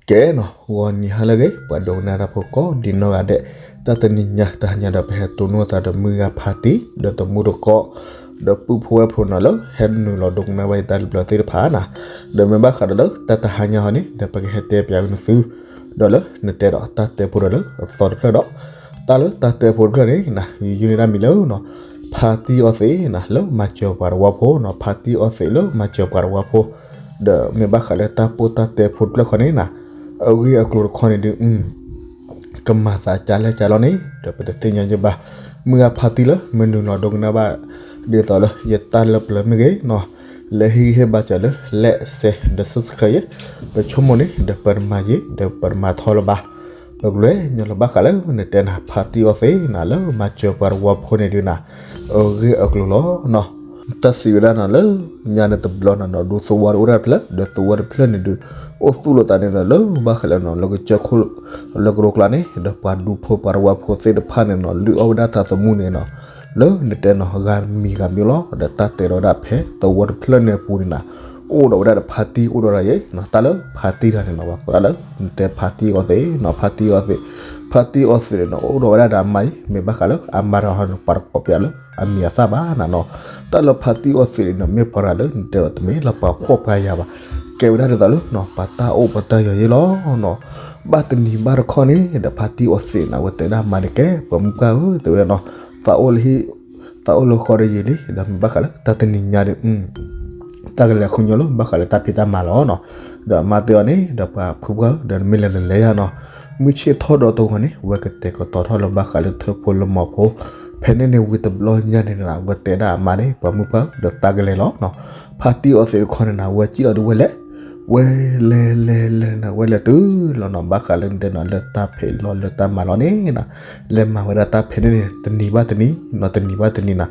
ကဲနီၤ ဂီၤနံၤဟါလၢအဂ့ၤ ပှၤဒိကနၣ်တၢ်ဖိကိးဒံနီၢ်ဂၤဒဲး, တၢ်တနံၤညါတဟါညါဒီး ပဟဲတိၢ်နီၣ်သးဒီးမုၢ်ဂၤဖါတံၢ် ဒီးတံၤသကိး ဒီးပုၢ်ဖိဝဲၢ်ဖိနီၤ လၢဟဲနုာ်လီၤဒိကနၣ်ဘၣ်ယတၢ်လၢပျၢၤသ့ၣ်တဖၣ်နီၤ. ဒီးမ့ၢ်ဘၣ်ဃးဒီးလၢတၢ်တဟါညါဟီန့ၣ် ဒီးပကဟဲတဲပၠးက့ၤနသု ဒီးလၢနတဲဒီးတၢ်တဲဖိဒီးလၢအသီတဖျၢၣ်ဒီး တၢ်လၢတၢ်တဲဖိတဖျၢၣ်န့ၣ်နီၤ ယုၢ်န့ၢ်ဒၣ်မံၤလၢနီၤ ဖါတံၢ်အီသံးနီၤ လၢမၤစၢၤပှၤတဝီဖိနီၤ, ဖါတံၢ်အီသံးလၢမၤစၢၤပှၤတဝီဖိ. ဒီးမ့ၢ်ဘၣ်ဃးလၢတၢ်ပိၢ်တၢ်တဲဖိတဖျၢၣ်ခီန့ၣ်နီၤ အဂ့ၢ်အကျိၤတခီန့ၣ်ဒုး ကမၤသးကလဲၣ်ကလဲၣ်န့ၣ် ဒီးပတသ့ၣ်ညါယဘၣ်. မုၢ်ဂၤဖါတံၢ်လၢမ့ၢ်နုာ်လီၤဒိကနၣ်ဘၣ် ဒ်သိးလၢယတၢ်လၢပျၢၤမ့ၢ်ဂ့ၤနီၤ လဲၤဟ့ၣ်ဂံၢ်ဟ့ၣ်ဘါစၢၤလၢ like share ဒီး subscribe ယဲ, ပဆိကမိၣ်န့ၣ် ဒီးပတမၤယံာ် ဒီးပတမၤထီလၢၤဘၣ်. ပကလဲၤညီလၢဘၣ်ဃးလၢနတဲနၤ ဖါတံၢ်အီသံးနီၤ လၢမၤစၢၤပှၤတဝီဖိန့ၣ်ဒုးနီၤ အဂ့ၢ်အကျိၤလီၤနီၤ. တၢ်စံးဝဲဒၣ်နီၤလၢ ညါန့ၣ်တဘျီနီၤနီၤ ဒူသဝီတအိၣ်ဒၣ်တဖျၢၣ် ဒီးသဝီတဖျၢၣ်န့ၣ်ဒုး အိၣ်သူၣ်လိာ်သးန့ၣ်နီၤ လၢဘၣ်ဃးလၢနီၤ လၢကစၢၢ်ခိၣ် လၢကရိကျါန့ၣ် ဒီးပှၤဒူဖိပှၤတဝီဖိသ့ၣ်တဖၣ်န့ၣ်နီၤ လုၢ်အီၣ်ဝဲဒၣ်သးသမူန့ၣ်နီၤ လၢနတဲနီၤ ဂၤမံၤဂၤမံၤလီၤ. ဒီးတၢ်တဲဒီးဝဲဒၣ်ဖဲသဝီတဖျၢၣ်န့ၣ်အပူၤန့ၣ်နီၤ အိၣ်ဒီးဝဲဒၣ်ဒီးဖါတံၢ်အိၣ်ဒီးဒၣ်ယဲနီၤ. တၢ်လၢဖါတံၢ်တဂၤန့ၣ်နီၤ ပှၤကိးဒၣ်လၢ နတဲဖါတံၢ်အီသံးနီၤ ဖါတံၢ်အီသံး, ဖါတံၢ်အီသံးန့ၣ်နီၤ အိၣ်ဒီးဝဲဒၣ်ဒီးအမါအံၤ မ့ၢ်ဘၣ်ဃးလၢအမါတဂၤဟီန့ၣ် ပှၤတကိးပၠးလၢအမံၤအသၣ်ဘၣ်နီၤနီၤ. တၢ်လၢဖါတံၢ်အီသံးန့ၣ်နီၤ မ့ၢ်ပှၤတဂၤလၢနတဲဒီးတမ့ၢ်လၢပှၤဖှီၣ်ပှၤယာ်ဘၣ်, ကဲဝဲဒၣ်ဒ်သိးလၢနီၤ ပှၤတၢ်အိၣ်ပှၤတၢ်ယီၤယဲလီၤနီၤ. ဘၣ်တနံၤဘၣ်တခီန့ၣ် ဒီးဖါတံၢ်အီသံးန့ၣ် အဝဲတဲဒၣ်အမါန့ၣ် ကဲပှၤမုၣ်ပှၢ်ဧၢ တဲဝဲနီၤ သးအိၣ်လၢဟံၣ် သးအိၣ်လၢဃီဒီးယံာ်လံ ဒီးမ့ၢ်ဘၣ်ဃးလၢတၢ်တနံၤညါဒီး တၢ်ကလဲၤဃုညီလၢဘၣ်ဃးလၢတၢ်ဖံးတၢ်မၤလီၤနီၤ. ဒီးအမါတဲအီၤန့ၣ် ဒီးပှၤဖုပှၢ်ဧၢ ဒီးနမ့ၢ်လဲၤလဲၤလဲၤယါနီၤ, မုၢ်ဆ့ၣ်ထီၣ်ဒီးတဂီၤန့ၣ် ဝဲကတဲာ်ကတီၤထီၣ်လၢဘၣ်ဃးလၢထၢၣ်ဖိလၢမီၤဖိ, ဖဲန့ၣ်န့ၣ်ဝံၤတဘျီညါန့ၣ်နီၤ ဝဲတဲဒၣ်အမါန့ၣ် ပှၤမုၣ်ပှၢ်ဧၢ ဒီးသးကလဲၤလီၤနီၤ. ဖါတံၢ်အီသံးတခီန့ၣ်နီၤ ဝဲစံၣ်လီၤဒီးဝဲလဲၤ ဝဲလဲၤလဲၤလဲၤန့ၣ် ဝဲလဲၤတုၤလီၤနီၤ ဘၣ်ဃးလၢနတဲနီၤ လၢတၢ်ဖံးလီၢ်လၢတၢ်မၤလီၤန့ၣ်နီၤ, လဲၤမၤဝဲဒၣ်တၢ်ဖဲန့ၣ်န့ၣ် တနံၤဘၣ်တနံၤနီၤ တနံၤဘၣ်တနံၤနီၤ,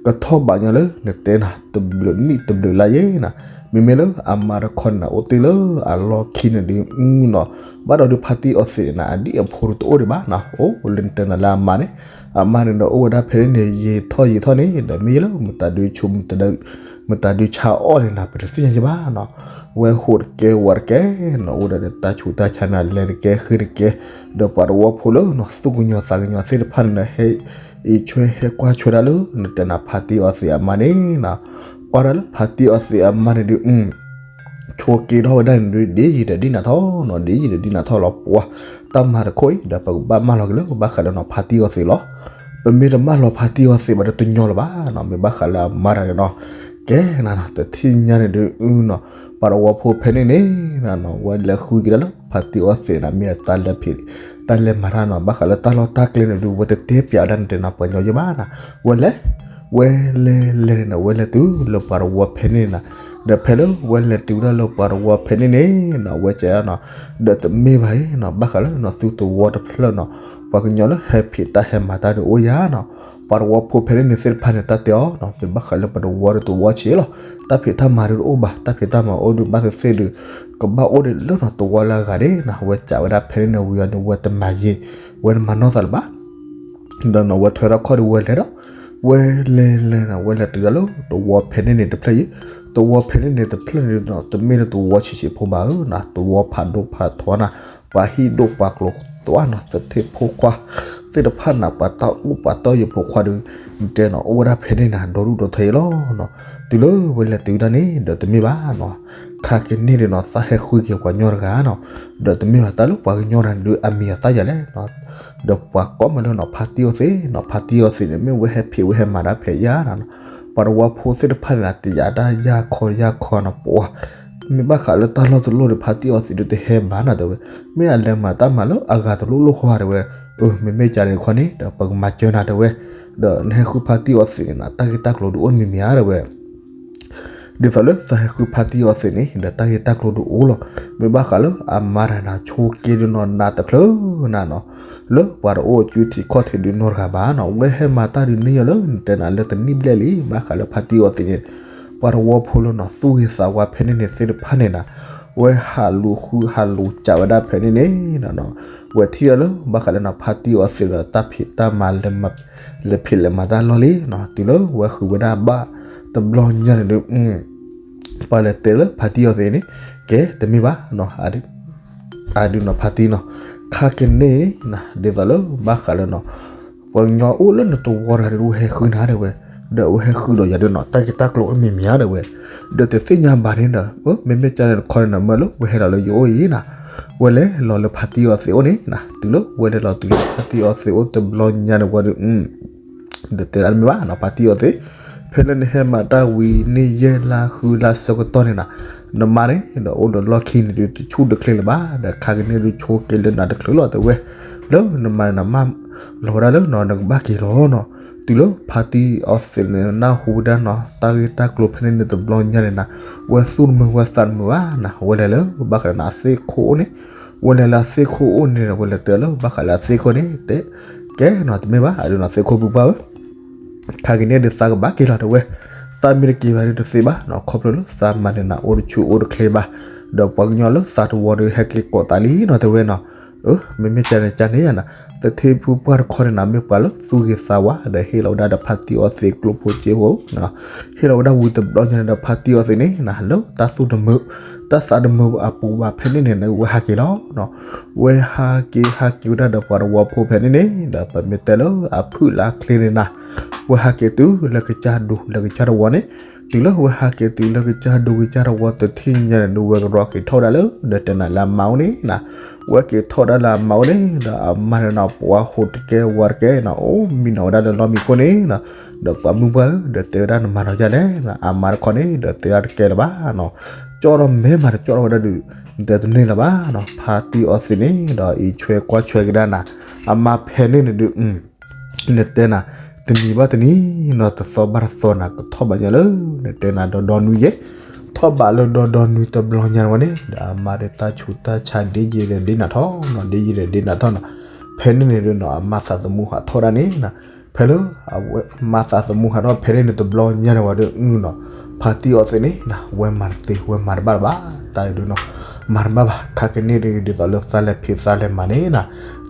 ကထီၣ်ဘးညီလၢနတဲနီၤ တဘျုးနံၣ်တဘျုးလါယဲနီၤ, မ့မ့ၢ်လၢအမါတခီန့ၣ်နီၤ အိၣ်တ့ၢ်လၢအလီၢ်ခံန့ၣ်ဒုးနီၤ, ဘၣ်ဒီးဒုးဖါတံၢ်အီသံးန့ၣ်နီၤ အဒံၣ်အဖိတအိၣ်ဒံးဘၣ်နီၤ, အိၣ်လၢနတဲနီၤလၢအမါန့ၣ်, အမါန့ၣ်ဒီးအိၣ်ဝဲဒၣ်ဖဲန့ၣ်န့ၣ် ယံာ်ထီၣ်ယံာ်ထီၣ်န့ၣ် ဒီးမ့ၢ်လၢမတၤဒုးဆူး မတၤဒုးဆါအီၣ်န့ၣ်နီၤ ပတသ့ၣ်ညါယဘၣ်နီၤ, ဝဲဟိးတကဲဝးတကဲနီၤ အိၣ်ဒီးတၢ်ဆူးတၢ်ဆါန့ၣ် လဲၤတကဲဃ့တကဲ, ဒီးပှၤတဝီဖိလၢနီၤ သူၣ်ကညီၤသးကညီၤသ့ၣ်တဖၣ်န့ၣ်နီၤ ဟဲအံးဆွဲဟဲကွၢ်ဆွဲဒၣ်လၢ နတဲနီၤ ဖါတံၢ်အီသံးအမါန့ၣ်နီၤ, ကွၢ်ဒၣ်လၢဖါတံၢ်အီသံးအမါန့ၣ်ဒုး ဆိက့ထီၣ်ဝဲဒၣ်န့ၣ်ဒုး ဒ်ယံာ်ဒီးဒ်နၤထီၣ်နီၤ ဒ်ယံာ်ဒီးဒ်နၤထီၣ်လီၤပှၤ, တၢ်မၤတခီအံၤ ဒီးပကဘၣ်မၢလီၤက့ၤလၢဘၣ်ဃးဒီးနီၤ ဖါတံၢ်အီသံးလီၤ, ပမ့ၢ်တမၢလီၤဖါတံၢ်အီသံးဘၣ်ဒီးတညီလၢၤဘၣ်နီၤ, မ့ၢ်ဘၣ်ဃးလၢအမါတဂၤန့ၣ်နီၤ, ကဲနၤနီၤ တထံၣ်ညါန့ၣ်ဒုးနီၤ, ပှၤတဝီဖိဖဲန့ၣ်န့ၣ်နီၤ ဝဲလဲၤဃုက့ၤဒၣ်လၢဖါတံၢ်အီသံးန့ၣ် မ့ၢ်အတၢ်လဲၤဖံး တၢ်လဲၤမၤတၢ်နီၤ ဘၣ်ဃးလၢတၢ်လီၢ်တၢ်ကျဲန့ၣ်ဒုး ဝဲတတဲပၠးဝဲဒၣ်နတဲနီၤ ပှၤကညီယဲဘၣ်နီၤ, ဝဲလဲၤ ဝဲလဲၤလဲၤန့ၣ်နီၤ ဝဲလဲၤတုၤလၢပှၤတဝီဖဲန့ၣ်နီၤ, ဒီးဖဲလၢဝဲလဲၤတုၤဒၣ်လၢပှၤတဝီဖဲန့ၣ်န့ၣ်နီၤ ဝဲကဲနီၤ, ဒီးတမ့ၢ်ဘၣ်အံၤနီၤ ဘၣ်ဃးလၢနီၤ သုတဝီတဖျၢၣ်နီၤ ပှၤကညီလၢဟဲဖံးတၢ်ဟဲမၤတၢ်ဒုးအိၣ်ယါနီၤ, ပှၤတဝီဖိဖဲန့ၣ်န့ၣ်သ့ၣ်တဖၣ်န့ၣ် တၢ်တဲအီၤနီၤ မ့ၢ်ဘၣ်ဃးလၢပတဝီဒီးတဝီဆံးလီၤ, တၢ်ဖံးတၢ်မၤဒုးတအိၣ်ဘၣ်, တၢ်ဖံးတၢ်မၤအိၣ်ဒုးဘၣ်သ့ၣ်သ့ၣ်ဒုး ကဘၣ်အိၣ်ဒံးလၢနီၤတဝီလၢအဂၤဒၣ်နီၤ, ဝဲကးဝဲဒၣ်ဖဲန့ၣ်န့ၣ်ဝံၤအီၤန့ၣ် ဝဲတမၤယံာ် ဝဲတမၤနီၢ်သးလၢၤဘၣ် ဒီးနီၤ ဝဲထွဲထီၣ်ခီၣ်ဒီးဝဲလဲၤဒီး ဝဲလဲၤလဲၤနီၤ ဝဲလဲၤတုၤဒၣ်လၢတဝီဖဲန့ၣ်န့ၣ်တဖျၢၣ်အံၤ, တဝီဖဲန့ၣ်န့ၣ်တဖျၢၣ်န့ၣ်နီၤ တမ့ၢ်လၢတဝီဆံးဆံးဖိဘၣ်ဧၢနီၤ, တဝီဖးဒိၣ်ဖးထီနီၤ, ပှၤဟံၣ်ဒိၣ်ပှၤကျိၤသွါနီၤ သထ့ၣ်ဖိခွါသ့ၣ်တဖၣ်နီၤ ပှၤတၢ်အိၣ်ပှၤတၢ်ယိာ်ဖိခွါဒီး နတဲနီၤ အိၣ်ဝဲဒၣ်ဖဲန့ၣ်နီၤ ဒီဒူၣ်ဒီထၢယဲလီၤနီၤ, တုၤလၢဝဲလဲၤတုၤဒၣ်န့ၣ် ဒီးတမ့ၢ်ဘၣ်နီၤ ခါက့ၤန့ၢ်ဒံးနီၤ သးဟဲဃုက့ၤပှၤကညီတဂၤနီၤ, ဒီးတမ့ၢ်ဘၣ်တၢ်လၢပှၤကညီတဂၤန့ၣ်ဒုး အမံၤအသၣ်ယၤလဲၣ်နီၤ, ဒီးပှၤကိးမုၢ်လၢနီၤ ဖါတံၢ်အီသံးနီၤ, ဖါတံၢ်အီသံးန့ၣ် မ့ၢ်ဝဲဟဲဖံးဝဲဟဲမၤတၢ်ဖဲယါနီၤ, ပှၤတဝီဖိသ့ၣ်တဖၣ်န့ၣ် တယာ်ဒၣ်ယါခီယါခီနီၤ ပှၤ မ့ၢ်ဘၣ်ဃးလၢတၢ်လီၢ်တလီၢ်ဒီး ဖါတံၢ်အီသံးဒုးတဟဲဘၣ်နီၤ တဲဝဲ, မ့ၢ်အလဲၤမၤတၢ်မၤလၢအဂၤတလိၣ်လိၣ်ဃီတဲဝဲ, အၢ မ့မ့ၢ်ကန့ၣ်တခီန့ၣ် ဒီးပကမၤစၢၤနၤတဲဝဲ, ဒီးနဟဲဃုဖါတံၢ်အီသံးန့ၣ်နီၤ တၢ်ဂ့ၢ်တၢ်ကျိၤဒုးအိၣ်မံၤမံၤဧါတဲဝဲ ဒ်သိးလၢသးဟဲဃုဖါတံၢ်အီသံးန့ၣ် ဒီးတၢ်ဂ့ၢ်တၢ်ကျိၤဒုးအိၣ်လီၤ. မ့ၢ်ဘၣ်ဃးလၢအမါတဂၤန့ၣ် ဆိးက့ဒုးနီၢ်နးတချုးနၤနီၤ, လၢပှၤတအိၣ်အစုထံးခီၣ်ထံးဒုးနီတဂၤဘၣ်နီၤ, ဝဲဟဲမၤတၢ်ဒုးန့ၢ်ယၤလၢနတဲနၤလၢတနံၣ်ဘျဲၣ်လံ, ဘၣ်ဃးလၢဖါတံၢ်အီသံးန့ၣ် ပှၤတဝီဖိလၢနီၤ သူၣ်ဂ့ၤသးဝါဖဲန့ၣ်န့ၣ်သ့ၣ်တဖၣ်န့ၣ်နီၤ, ဝဲဟးလူၤဃုဟးလူၤကးဝဲဒၣ်ဖဲန့ၣ်န့ၣ်နီၤ, ဝဲထံၣ်လၢဘၣ်ဃးလၢနီၤ ဖါတံၢ်အီသံးဒီး တၢ်ဖံးတၢ်မၤလဲၤ လဲၤဖံးလဲၤမၤတၢ်လီၢ်လံနီၤ, တုၤလၢဝဲဃုဝဲဒၣ်ဘၣ်တဘျီညါန့ၣ်ဒုး ပှၤလဲၤတဲလၢဖါတံၢ်အီသံးန့ၣ် ကဲတမ့ၢ်ဘၣ်နီၤ, အဒုး အဒုးနီၤ ဖါတံၢ်နီၤ, ခါကန့ၣ် ဒ်သိးလၢဘၣ်ဃးလၢနီၤ ပှၤကညီအိၣ်လၢနသဝီတဂၤဒီး ဝဲဟဲဃုနၤဒၣ်ဝဲ, ဒီးအဝဲဟဲဃုဒီးယၤဒုးနီၤ တၢ်ဂ့ၢ်တၢ်ကျိၤအိၣ်မ့ၢ်မ့ၢ်ဧါဒၣ်ဝဲ, ဒီးတသ့ၣ်ညါဘၣ်န့ၣ်ဒီး မ့မ့ၢ်ကန့ၣ်တခီန့ၣ်နီၤ မၢလၢဝဲဟဲလီၤလၢယအိၣ်အံၤနၤ, ဝဲလဲၤလီၤလၢဖါတံၢ်အီသံးအိၣ်န့ၣ်နၤ, တုၤလၢဝဲလဲၤလီၤတုၤလၢဖါတံၢ်အီသံးအိၣ်တဘျီညါန့ၣ်ဝံၤဒီး ဒီးတဲဒၣ်တမ့ၢ်ဘၣ်နီၤ ဖါတံၢ်အီသံး, ဖဲလၢနဟဲမၤတၢ်ဝံၤန့ၣ် ယဲၢ်လါဃုလါဆၢကတီၢ်န့ၣ်နၤ, နမါန့ၣ်ဒီးအိၣ်ဒီးလီၢ်ခံန့ၣ်ဒုး တဆူၣ်တချ့လၢၤဘၣ်, ဒီးခါကန့ၣ်ဒုးဆိက့ၤလၢနၤတချုးလီၤတဲဝဲ, လၢနမါန့ၣ်နမၢလီၤဝဲဒၣ်လၢနီၤ နကဘၣ်က့ၤလီၤနီၤ, တုၤလၢဖါတံၢ်အီသံးန့ၣ် နၢ်ဟူဝဲဒၣ်နီၤ တၢ်ဂ့ၢ်တၢ်ကျိၤဖဲန့ၣ်န့ၣ်တဘျီညါန့ၣ်နၤ, ဝဲသူၣ်တမုာ်ဝဲသးတမုာ်ဘၣ်နၤ, ဝဲလဲၤလၢဘၣ်ဃးဒီးနၤအသ့ၣ်ခိၣ်အိၣ်န့ၣ်, ဝဲလဲၤလၢအသ့ၣ်ခိၣ်အိၣ်န့ၣ်ဒီး ဝဲလဲၤတဲလၢဘၣ်ဃးလၢအသ့ၣ်ခိၣ်န့ၣ် တဲ ကဲနီၤ တမ့ၢ်ဘၣ် အဒုးနီၤ သ့ၣ်ခိၣ်ဖုပှၢ်ဧၢ, ခါကန့ၣ်ဒုးသးကဘၣ်က့ၤလီၤတဲဝဲ, သးမ့ၢ်တက့ၤဘၣ်ဒုးတသ့ဘၣ်နီၤ, ခီဖျိလၢသးမါန့ၣ်နၤ အိၣ်တဆူၣ်အိၣ်တချ့ဘၣ်, ဒီးပှၤကညီလၢသးတဝီဒီးဟဲက့ၤကိးသးလံနီၤတဲဝဲနီၤ, အၢ မ့မ့ၢ်ကန့ၣ်ကန့ၣ်ယါနၤ, သထ့ဖုပှၢ်တခီန့ၣ်နၤ မ့ၢ်ပှၤလၢသူၣ်ဂ့ၤသးဝါ ဒီးဟ့ၣ်လီၤဝဲဒၣ်ဒီးဖါတံၢ်အီသံးကျိၣ်ဖိစ့ဖိ ဟ့ၣ်လီၤဝဲဒၣ်ဝံၤတဘျီညါန့ၣ်ဒီး ဖါတံၢ်အီသံးန့ၣ်နၤ လၢတၢ်သူၣ်တမုာ် တၢ်သးတမုာ်အပူၤဘၣ်ဖဲန့ၣ်န့ၣ် ဝဲဟးက့ၤလီၤနီၤ, ဝဲဟးက့ၤဟးက့ၤဝဲဒၣ်ဒီးပှၤတဝီဖိဖဲန့ၣ်န့ၣ် ဒီးပမ့ၢ်တဲလၢအဖုၣ်လၢအချ့န့ၣ်နၤ, ဝဲဟးက့ၤတုၤလၢကစၢ်ဒိၣ်လၢကစၢ်တဝီန့ၣ်, တုၤလၢဝဲဟးက့ၤတုၤလၢကစၢ်ဒိၣ်ကစၢ်တဝီတထံၣ်ညါန့ၣ် ဒုးဝဲကရီက့ၤထီၣ်ဒၣ်လၢဒီးတဲနၤလၢအမါအိၣ်န့ၣ်နၤ, ဝဲက့ၤထီၣ်ဒၣ်လၢအမါအိၣ်န့ၣ် ဒီးအမါန့ၣ်နၤ ပှၤဟူးတကဲဝးတကဲနၤ အိၣ်မံနီၤဝဲဒၣ်လၢလီၢ်မံခိၣ်န့ၣ်နၤ, ဒီးပှၤမုၢ်ပှၢ်ဧၢ ဒီးတဲဝဲဒၣ်နမၤနီၤယါလဲၣ်, အမါတခီန့ၣ် ဒီးတဲဒၣ်တကဲလၢၤဘၣ်နီၤ, ကၠီၣ်ထီၣ်မဲမၤတကၠီၣ်ထီၣ်ဝဲဒၣ်ဒုး, ဒီးတန့ၢ်လၢၤဘၣ်နီၤ, ဖါတံၢ်အီသံးန့ၣ် ဒီးအံးဆွဲကွၢ်ဆွဲက့ၤဒၣ်နၤ, အမါဖဲန့ၣ်န့ၣ်ဒုး နတဲနၤ, တနံၤဘၣ်တနံၤနီၤ တသီဘၣ်တသီနၤ ကထီၣ်ဘးညါလၢ နတဲနၤဒီဒီနွံယဲၢ်, ထီၣ်ဘးလၢဒီဒီနွံတဘျီညါဝဲန့ၣ် ဒီးအမါဒီးတၢ်ဆူးတၢ်ဆါဒ့ယဲၢ်ဒီးဒ့နၤထီၣ်နီၤ ဒ့ယဲၢ်ဒီးဒ့နၤထီၣ်နီၤ, ဖဲန့ၣ်န့ၣ်ဒုးနီၤ အမါသးသမူဟးထီၣ်ဒၣ်န့ၣ်နၤ, ဖဲလၢ အမါသးသမူဟးထီၣ်ဖဲန့ၣ်န့ၣ်တဘျီညါန့ၣ်ဝဲဒုးနီၤ, ဖါတံၢ်အီသံးန့ၣ်နၤ ဝဲမၤတသ့ ဝဲမၤတဘၣ်လၢၤဘၣ်, တၢ်ဒုးနီၤ မၤတဘၣ်ဘၣ်, ခါကန့ၣ်ဒုး ဒ်သိးလၢသးလဲၤဖံးသးလဲၤမၤန့ၣ်နၤ,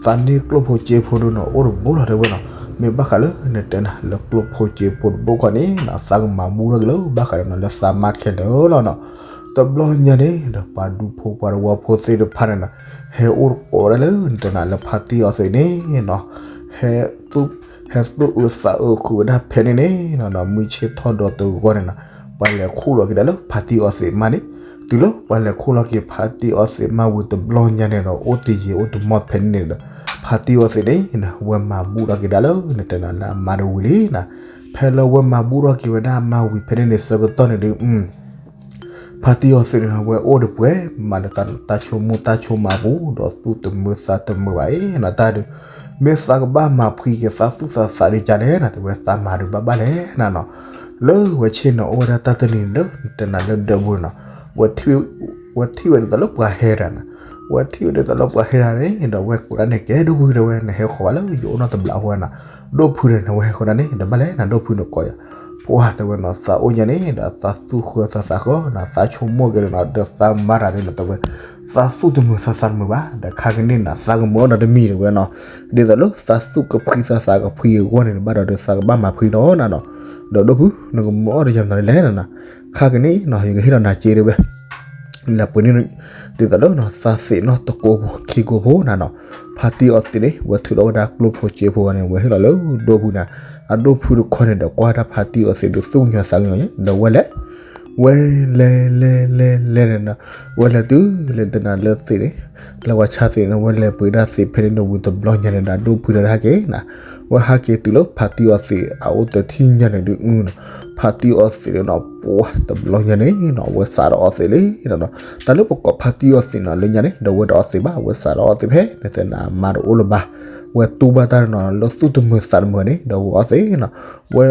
သးန့ၢ်ကျိၣ်ဖိစ့ဖိဒုးနီၤ အိၣ်တဘိလီၤတဲဝဲနီၤ, မ့ၢ်ဘၣ်ဃးလၢနတဲနၤ လၢကျိၣ်ဖိစ့ဖိတဘိခီန့ၣ်နၤ သးကမၤဘူၣ်ထီၣ်က့ၤလၢဘၣ်ဃးဒီးနၤလၢသးမါခဲလၢာ်လီၤနီၤ, တဘျီညါန့ၣ်ဒီး ပှၤဒူဖိပှၤတဝီဖိသ့ၣ်တဖၣ်န့ၣ်နၤ, ဟဲအိၣ်တကိးဝဲဒၣ်လၢနတဲနၤလၢဖါတံၢ်အီသံးန့ၣ်နီၤ, ဟဲ ဟဲသူၣ်အုးသးအုးဃုာ်ဝဲဒၣ်ဖဲန့ၣ်န့ၣ်နီၤ မုၢ်ဆ့ၣ်ထီၣ်ဒီးတဂီၢ်န့ၣ်နၤ, ပှၤလဲၤခူၣ်လီၤက့ၤဒၣ်လၢဖါတံၢ်အီသံးမါန့ၣ်, တုၤလၢပှၤလဲၤခူၣ်လီၤက့ၤဖါတံၢ်အီသံးမါဝံၤတဘျီညါန့ၣ်ဒီး အိၣ်တယံာ်အိၣ်တမီၢ်ဖဲန့ၣ်န့ၣ်ဒီး ဖါတံၢ်အီသံးန့ၣ်ဒီး ဝဲမၤဘူၣ်ထီၣ်က့ၤဒၣ်လၢနတဲနၤလၢအမါတဝံၤလံနၤ, ဖဲလၢဝဲမၤဘူၣ်ထီၣ်က့ၤဝဲဒၣ်အမါဝံၤဖဲန့ၣ်န့ၣ်ဆၢကတီၢ်န့ၣ်ဒုး ဖါတံၢ်အီသံးန့ၣ် ဝဲအိၣ်ဒီးပှဲၤ မၤလၢတၢ်ဆိကမိၣ်တၢ်ဆိကမးအပူၤ ဒီးသူၣ်တမုာ်သးတမုာ်ဘၣ်အံၤနၤ တၢ်ဒုး မ့ၢ်သးကဘၣ်မၤဖှံက့ၤသးသူၣ်သးသးဒ်ကလဲၣ်နၤ တဲဝဲသးမၤဒုးဘၣ်ဘၣ်လဲၣ်နၤနီၤ, လၢဝဲဆ့ၣ်နီၤအိၣ်ဝဲဒၣ်တၢ်တနံၤလၢ နတဲနၤလၢဒၢးပူၤန့ၣ်နီၤ, ဝဲထံၣ်ဝဲဒ်သိးလၢပှၤဟဲတၢ်နၤ, ဝဲထံၣ်ဝဲဒ်သိးလၢပှၤဟဲတၢ်န့ၣ် ဒီးဝဲကိးဒၣ်န့ၣ် ကဲဒိၣ်ဖုတဲဝဲ နဟဲဃီၤဘၣ်လၢယအိၣ်နီတဘျီအဃိနၤ, ဒိၣ်ဖုဒီးနဝဲဟဲဃီၤဒၣ်န့ၣ် ဒီးဘၣ်လဲၣ်နၤ ဒိၣ်ဖုနကိးယၤ ပှၤတဲဝဲနီၤ သးအိၣ်ညါန့ၣ်ဒီးသးသူၣ်ဃၢသးသးဃၢနၤ သးဆိကမိၣ်က့ၤဒီးနၤ ဒီးသးမၤတၢ်န့ၣ်ဒီးတဲဝဲ သးသူၣ်တမုာ်သးသးတမုာ်ဘၣ် ဒီးခါကန့ၣ်နၤ သးကမၢအီၣ်ဒီးတမံၤတဲဝဲနီၤ, ဒ်သိးလၢသးသူၣ်ကဖှံသးသးကဖှံအဂီၢ်န့ၣ် ဘၣ်ဒီးဒီးသးကဘၣ်မၤဖှံလီၤနၤနီၤ, ဒီးဒိၣ်ဖု နကမၢအီၣ်ဒီးယၤမနုၤလဲၣ်နၤ, ခါကန့ၣ်နီၤ ယကဟ့ၣ်လီၤနၤစ့တဲဝဲ လၢပှဲၤန့ၣ် ဒ်သိးလၢနီၤ သးသ့ၣ်နီၣ်တကိးဖိခံကိးဖိနၤနီၤ, ဖါတံၢ်အီသံးန့ၣ် ဝဲထုးထီၣ်ဝဲဒၣ်ကျိၣ်ဖိစ့ဖိဂၤန့ၣ် ဝဲဟ့ၣ်လီၤလၢဒိၣ်ဖုနၤ, အဒိၣ်ဖုတခီန့ၣ်ဒီးကွၢ်တၢ်ဖါတံၢ်အီသံးဒီးသူၣ်ကညီၤသးကညီၤညါ ဒီးဝဲလဲၤ ဝဲလဲၤလဲၤလဲၤလဲၤန့ၣ်နီၤ, ဝဲလဲၤတုၤလၢတနၤလၢသ့ၣ်န့ၣ် လၢဝဲဆါသ့ၣ်န့ၣ် ဝဲလဲၤပှ့ၤဒၣ်သ့ၣ်ဖဲန့ၣ်ဒီးဝံၤတဘျီညါန့ၣ်ဒီး အဒိၣ်ဖုဒီးဟဲက့ၤနၤ, ဝဲဟဲက့ၤတုၤလၢဖါတံၢ်အီသံးအအိၣ်တထံၣ်ညါန့ၣ်ဒုးနီၤ, ဖါတံၢ်အီသံးန့ၣ်နီၤ ပှၤတဘျီညါန့ၣ်နီၤ အဝဲစးထီၣ်အီသံးလံနီၤ, တၢ်လၢပကိးဖါတံၢ်အီသံးနီၤ လၢညါန့ၣ် ဒီးဝဲတအီသံးဘၣ် အဝဲစးထီၣ်အီသံးဖဲ နတဲနၤအမါတအိၣ်လၢၤဘၣ်, ဝဲတူၢ်ဘၣ်တၢ်နီၤ လၢသူၣ်တမုာ်သးတမုာ်န့ၣ် ဒီးဝဲအီသံးနီၤ, ဝဲ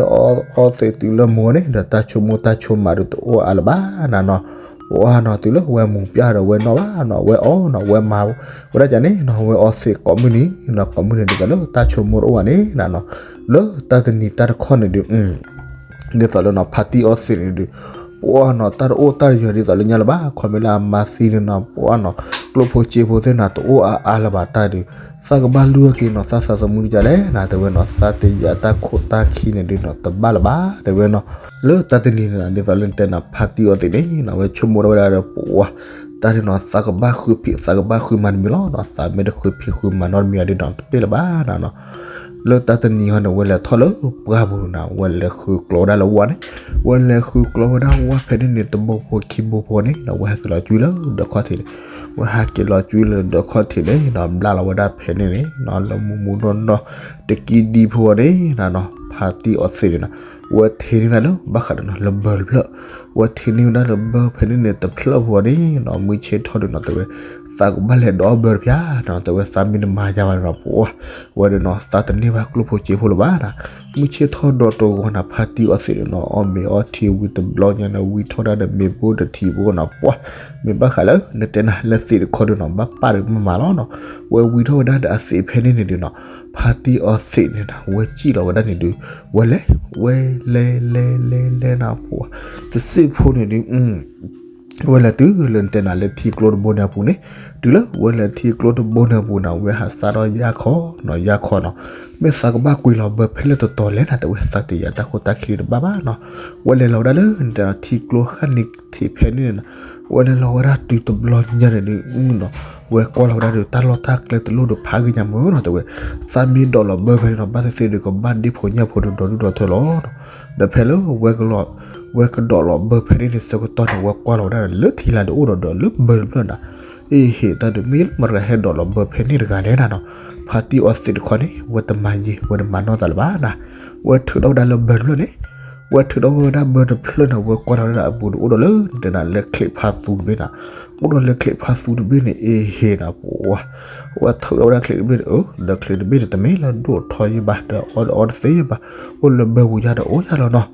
အီသံးတုၤလၢမုၢ်န့ၣ် ဒီးတၢ်ဆိကမိၣ်တၢ်ဆိကမးဒုးတအိၣ်အါလၢၤဘၣ်နၤနီၤ, ပှၤနီၤ တုၤလၢဝဲမူးပျၢ်ဒီးဝဲနီၣ်ဘၣ်နီၤ ဝဲအီနီၤ ဝဲမၤ ဝဲဒၣ်ကန့ၣ်နီၤ ဝဲအီသံးကိးမုၢ်နံၤနီၤ ကိးမုၢ်နံၤဒ်သိးလၢတၢ်ဆိကမိၣ်တအိၣ်ဘၣ်န့ၣ်နၤနီၤ, လၢတၢ်တနံၤတၢ်တခီန့ၣ်ဒုး ဒ်သိးလၢနီၤ ဖါတံၢ်အီသံးန့ၣ်ဒုး ပှၤနီၤ တၢ်တအိၣ်တၢ်တယီၤဒ်သိးလၢညါလၢၤဘၣ် ခီမ့ၢ်လၢအမါသံန့ၣ်နီၤ ပှၤနီၤ ကျိၣ်ဖိစ့ဖိသ့ၣ်နီၤ တအိၣ်အါအါလၢၤဘၣ်တၢ်ဒုး သးကဘၣ်လူၤက့ၤနီၤ သးသးသမူဒ်လဲၣ်နၤ တဲဝဲနီၤ သးတယာ်တၢ်ခိၣ်တၢ်ခံန့ၣ်ဒုးနီၤ တဘၣ်လၢၤဘၣ် တဲဝဲနီၤ, လၢတၢ်တနံၤန့ၣ် ဒ်သိးလၢနတဲနီၤ ဖါတံၢ်အီသံးန့ၣ်နီၤ ဝဲဆိကမိၣ်ထီၣ်ဝဲဒၣ်ဒီးပှၤ တၢ်ဒ်နီၤ သးကဘၣ်ဃုဖံး သးကဘၣ်ဃုမၤတမံၤလီၤနီၤ, သးမ့ၢ်တဃုဖံးဃုမၤနီတမံၤအဒ်ဒီး တပ့ၢ်လၢၤဘၣ်နၤနီၤ. လၢတၢ်တနံၤဟီန့ၣ် ဝဲလဲၤထီၣ်လၢပှၢ်ပူၤနၤ, ဝဲလဲၤဃုကျိးဝဲဒၣ်လၢဝါန့ၣ်, ဝဲလဲၤဃုကျိးဝဲဒၣ်ဝါဖဲန့ၣ်န့ၣ် တဘိဖိခံဘိဖိန့ၣ်နီၤ, ဝဲဟဲက့ၤလီၤကွံလၢဒၢးခီၣ်ထံးန့ၣ်, ဝဲဟဲက့ၤလီၤကွံလၢဒၢးခီၣ်ထံးန့ၣ်နီၤ, ဘျါလီၤဝဲဒၣ်ဖဲန့ၣ်န့ၣ်နီၤ, လၢမူမူနီၢ်နီၢ် တကံဒံဖိန့ၣ်နၤနီၤ, ဖါတံၢ်အီသံးန့ၣ်နီၤ, ဝဲထံၣ်န့ၢ်ဒၣ်လၢဘၣ်ဃးဒီးနီၤ လၢဘၢတဖျၢၣ်, ဝဲထံၣ်န့ၢ်ဒၣ်လၢဘၢဖဲန့ၣ်န့ၣ်တဖျၢၣ်ဖိန့ၣ်နီၤ, မုၢ်ဆ့ၣ်ထီၣ်ဒီးနီၤ တဲဝဲ သးကဘၣ်လဲၤဒိးအီဘၢတဖၣ်နီၤ, တဲဝဲ သးမ့ၢ်တမၤယၤဘၣ်ဒီးနီၤ ပှၤ ဝဲဒီးနီၤ သးတန့ၢ်ဘၣ်ကျိၣ်ဖိစ့ဖိလၢၤဘၣ်နၤ, မုၢ်ဆ့ၣ်ထီၣ်ဒီးတဂီၤနၤ ဖါတံၢ်အီသံးန့ၣ်နီၤ အီၣ်မ့ၤအီထံဝံၤတဘျီညါန့ၣ် ဝံထီၣ်ဒၣ်ဒီးမ့ၤဘိတထံးဖိနီၤ ပှၤ မ့ၢ်ဘၣ်ဃးလၢ နတဲနၤလၢသံးတခီဒီးနီၤ ဘၣ်ပာ်ဒီးမၤမၤလီၤနီၤ, ဝဲဝံထီၣ်ဝဲဒၣ်ဒီးအသံးဖဲန့ၣ်န့ၣ်ဒီးနီၤ, ဖါတံၢ်အီသံးန့ၣ်နၤ ဝဲစံၣ်လီၤဝဲဒၣ်န့ၣ်ဒုး ဝဲလဲၤ ဝဲလဲၤလဲၤလဲၤလဲၤနၤ ပှၤ တစံးဖိန့ၣ်ဒုး ဝဲလဲၤတုၤလၢနတဲနၤလၢထံကျိတဘိန့ၣ်အပူၤန့ၣ်, တုၤလၢဝဲလဲၤထံကျိတဘိန့ၣ်အပူၤနၤ ဝဲဟးစးထီၣ်ယၢ်ခီနီၤ ယၢ်ခီနီၤ, မ့ၢ်သးကဘၣ်ကွံာ်လီၤဘၢဖဲလဲၣ်တတီၤလဲၣ်နၤ တဲဝဲ သးတယာ်တၢ်ခိၣ်တၢ်ခံတဘၣ်ဘၣ်နီၤ, ဝဲလဲၤလီၤဝဲဒၣ်လၢနတဲနၤထံကျိဃၣ်န့ၣ်ထံးဖဲန့ၣ်နၤ, ဝဲလဲၤလီၤဝဲဒၣ်တုၤတဘျီညါန့ၣ်ဒုးနီၤ, ဝဲကွၢ်လီၤဝဲဒၣ်ဒီးတၢ်လီၢ်တၢ်ကျဲတလိၣ်ဒီးဖးဂ့ၤညါမ့ၢ်နီၤ တဲဝဲ, သးမ့ၢ်ဒိးလီၤဘၢဖဲန့ၣ်နီၤ ဘၣ်သ့ၣ်သ့ၣ်ဒီးကဘၣ်ဒ့ဖိညၣ်ဖိဒီးဒီဒူၣ်ဒီထၢလီၤနီၤ, ဒီးဖဲလၢ ဝဲကဒိးလီၤဘၢဖဲန့ၣ်န့ၣ်ဆၢကတီၢ်န့ၣ် ဝဲကွၢ်လီၤဝဲဒၣ်လၢထံလၢ်ဒုးအိၣ်ဒီးဒီးလၢဘၢတဖျၢၣ်နၤ, အ့ဟ့ၣ်တၢ်ဒုးမ့ၢ်လၢမတၤတဂၤဟဲဒိးလီၤဘၢဖဲန့ၣ်တဂၤလဲၣ်နၤနီၤ, ဖါတံၢ်အီသံးတခီန့ၣ် ဝဲတမၤယံာ် ဝဲတမၤနီၢ်သးလၢၤဘၣ်နၤ, ဝဲထုးထီၣ်ဝဲဒၣ်လၢဘၢတဖျၢၣ်န့ၣ်, ဝဲထုးထီၣ်ဝဲဒၣ်ဘၢတဖျၢၣ်န့ၣ် ဝဲကွၢ်ထီၣ်ဝဲဒၣ်အပူၤန့ၣ် အိၣ်ဒီးလၢနတဲနၤလၢချံးဖါသူတဘ့ၣ်နၤ, အိၣ်ဒီးလၢချံးဖါသူတဘ့ၣ်န့ၣ် အ့ဟ့ၣ်နၤ ပှၤ ဝဲထုးထီၣ်ဝဲဒၣ်ချံးတဘ့ၣ်န့ၣ် အၢ ဒီးချံးတဘ့ၣ်န့ၣ် တမ့ၢ်လၢဒိၣ်ထီယံာ်ဘၣ် ဒီးအီၣ်ဒီးအီတသ့ဘၣ်, အိၣ်လၢဘၢပူၤယါဒီးအိၣ်ယါလီၤနီၤ,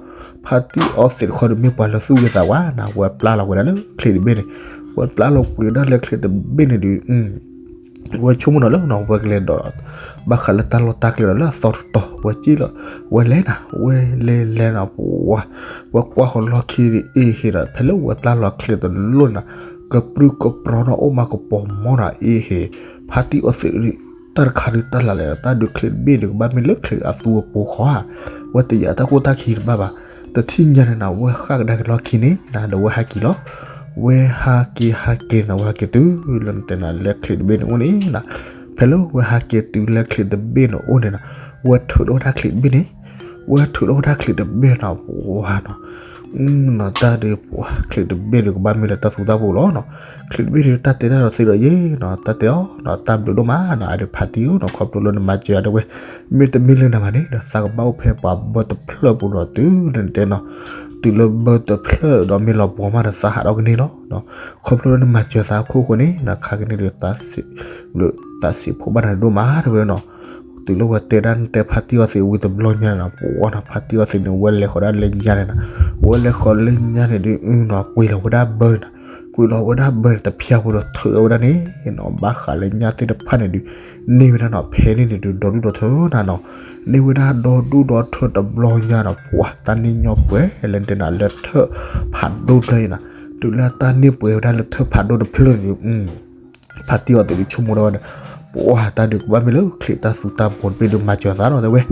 ဖါတံၢ်အီသံးတခီဒီးမ့ၢ်ပှၤလၢသူၣ်ဂ့ၤသးဝါနၤ ဝဲပျၢ်လီၤဝဲဒၣ်လၢချံးတဘ့ၣ်န့ၣ်, ဝဲပျၢ်လီၤကွံာ်ဝဲဒၣ်လၢချံးတဘ့ၣ်န့ၣ်ဒုး ဝဲဆိကမိၣ်နီၤလၢနီၤ ဝဲကလဲၤဒိး ဘၣ်ဃးလၢတၢ်လီၢ်တၢ်ကျဲဒီးလၢအသီတတီၤ ဝဲစံၣ်လီၤ ဝဲလဲၤနၤ ဝဲလဲၤလဲၤနၤ ပှၤ ဝဲကွၢ်ဃီၤလီၢ်ခံဒုး အ့ဟ့ၣ်နၤ ဖဲလၢဝဲပျၢ်လီၤချံးတလိၣ်နၤ ကပြုၢ်ကပြီၤနီၤ အိၣ်မးကပီၤမီၢ်နၤ အ့ဟ့ၣ် ဖါတံၢ်အီသံးဒုး တၢ်တခါဒုးတၢ်လၢလဲၣ် တၢ်ဒုးချံးတဘ့ၣ်ဒုးကဘၣ်မ့ၢ်လၢချံးအသူအပူၤဃီဧါ, ဝဲတယာ်တၢ်ခိၣ်တၢ်ခံတဘၣ်ဘၣ်, တထံၣ်ညါန့ၣ်နၤ ဝဲဃၣ်ကဒါက့ၤလီၢ်ခံန့ၣ်နၤ ဒီးဝဲဟးက့ၤလီၤ ဝဲဟးက့ၤဟးက့ၤနၤ ဝဲဟးက့ၤတုၤလၢနတဲနၤလၢချံးတဘ့ၣ်န့ၣ်အိၣ်န့ၣ်နၤ, ဖဲလၢဝဲဟးက့ၤတုၤလၢချံးတဘ့ၣ်န့ၣ်အိၣ်န့ၣ်နၤ, ဝဲထုးထီၣ်ဝဲဒၣ်ချံးတဘ့ၣ်န့ၣ်, ဝဲထုးထီၣ်ဝဲဒၣ်ချံးတဘ့ၣ်နၤ ပှၤနီၤ, နီၤတၢ်ဒုး ချံးတဘ့ၣ်ဒုးကဘၣ်မ့ၢ်လၢတၢ်သူတၢ်ပူၤလီၤနီၤ, ချံးတဘ့ၣ်ဒုးတၢ်တဲတၢ်ဒီးသ့ဒီးယဲနီၤ တၢ်တဲအီၤနီၤ တၢ်ဘျုးဒိၣ်မးနီၤ အဒုးဖါတံၢ်ဧၢနီၤ ခီဖျိလၢနမၤစၢၤအဒၣ်ဝဲ, မ့တမ့ၢ်လၢနၤဘၣ်န့ၣ်ဒီး သးကဘၣ်အိၣ်ဖဲပှၤဘၢတဖျၢၣ်ပူၤဒီးတုၤလၢနတဲနီၤ, တုၤလၢဘၢတဖျၢၣ်ဒီးမ့ၢ်လီၤပှီၤမးဒီးသးဟးထီၣ်ကန့ၢ်လီၤနီၤ, ခီဖျိလၢနမၤစၢၤသးအခိၣ်ဃိန့ၣ်နီၤ ခါကန့ၢ်ဒီး သးစံးဖိဘၣ်နၤဒိၣ်မးတဲဝဲနီၤ, တုၤလၢဝဲတဲဒၣ်နတဲဖါတံၢ်အီသံးဝံၤတဘျီညါနီၤ ပှၤနီၤ ဖါတံၢ်အီသံးန့ၣ် ဝဲလဲၤဃီၤဒၣ်လၢညါန့ၣ်နီၤ, ဝဲလဲၤဃီၤလၢညါန့ၣ်ဒုးနီၤ ကွံာ်လီၤဝဲဒၣ်ဘၢန့ၣ်နီၤ, ကွံာ်လီၤဝဲဒၣ်ဘၢန့ၣ် တဖျၢၣ်ဖိဒီးထုးထီၣ်ဝဲဒၣ်န့ၣ်နီၤ ဘၣ်ဃးလၢညၣ်သ့ၣ်တဖၣ်န့ၣ်ဒုး န့ၢ်ဝဲဒၣ်နီၤ ဖဲန့ၣ်န့ၣ်ဒုး ဒီဒူၣ်ဒီထၢနၤနီၤ, န့ၢ်ဝဲဒၣ်ဒီဒူၣ်ဒီထၢတဘျီညါနီၤ ပှၤတၢ်န့ၢ်ညီပှဲၤလၢနတဲနၤလၢထၢၣ်ဖးဒိၣ်တဖျၢၣ်အံၤနီၤ, တုၤလၢတၢ်န့ၢ်ပှဲၤဝဲဒၣ်လၢထၢၣ်ဖးဒိၣ်တဖျၢၣ်န့ၣ်ဒုး ဖါတံၢ်အီသံးဒုးဆိကမိၣ်ဒၣ်ဝဲန့ၣ်, ပှၤတၢ်ဒုးကဘၣ်မ့ၢ်လၢချံးတၢ်သူတၢ်ပူၤတဘ့ၣ်ဒုးမၤစၢၤသးလီၤတဲဝဲ,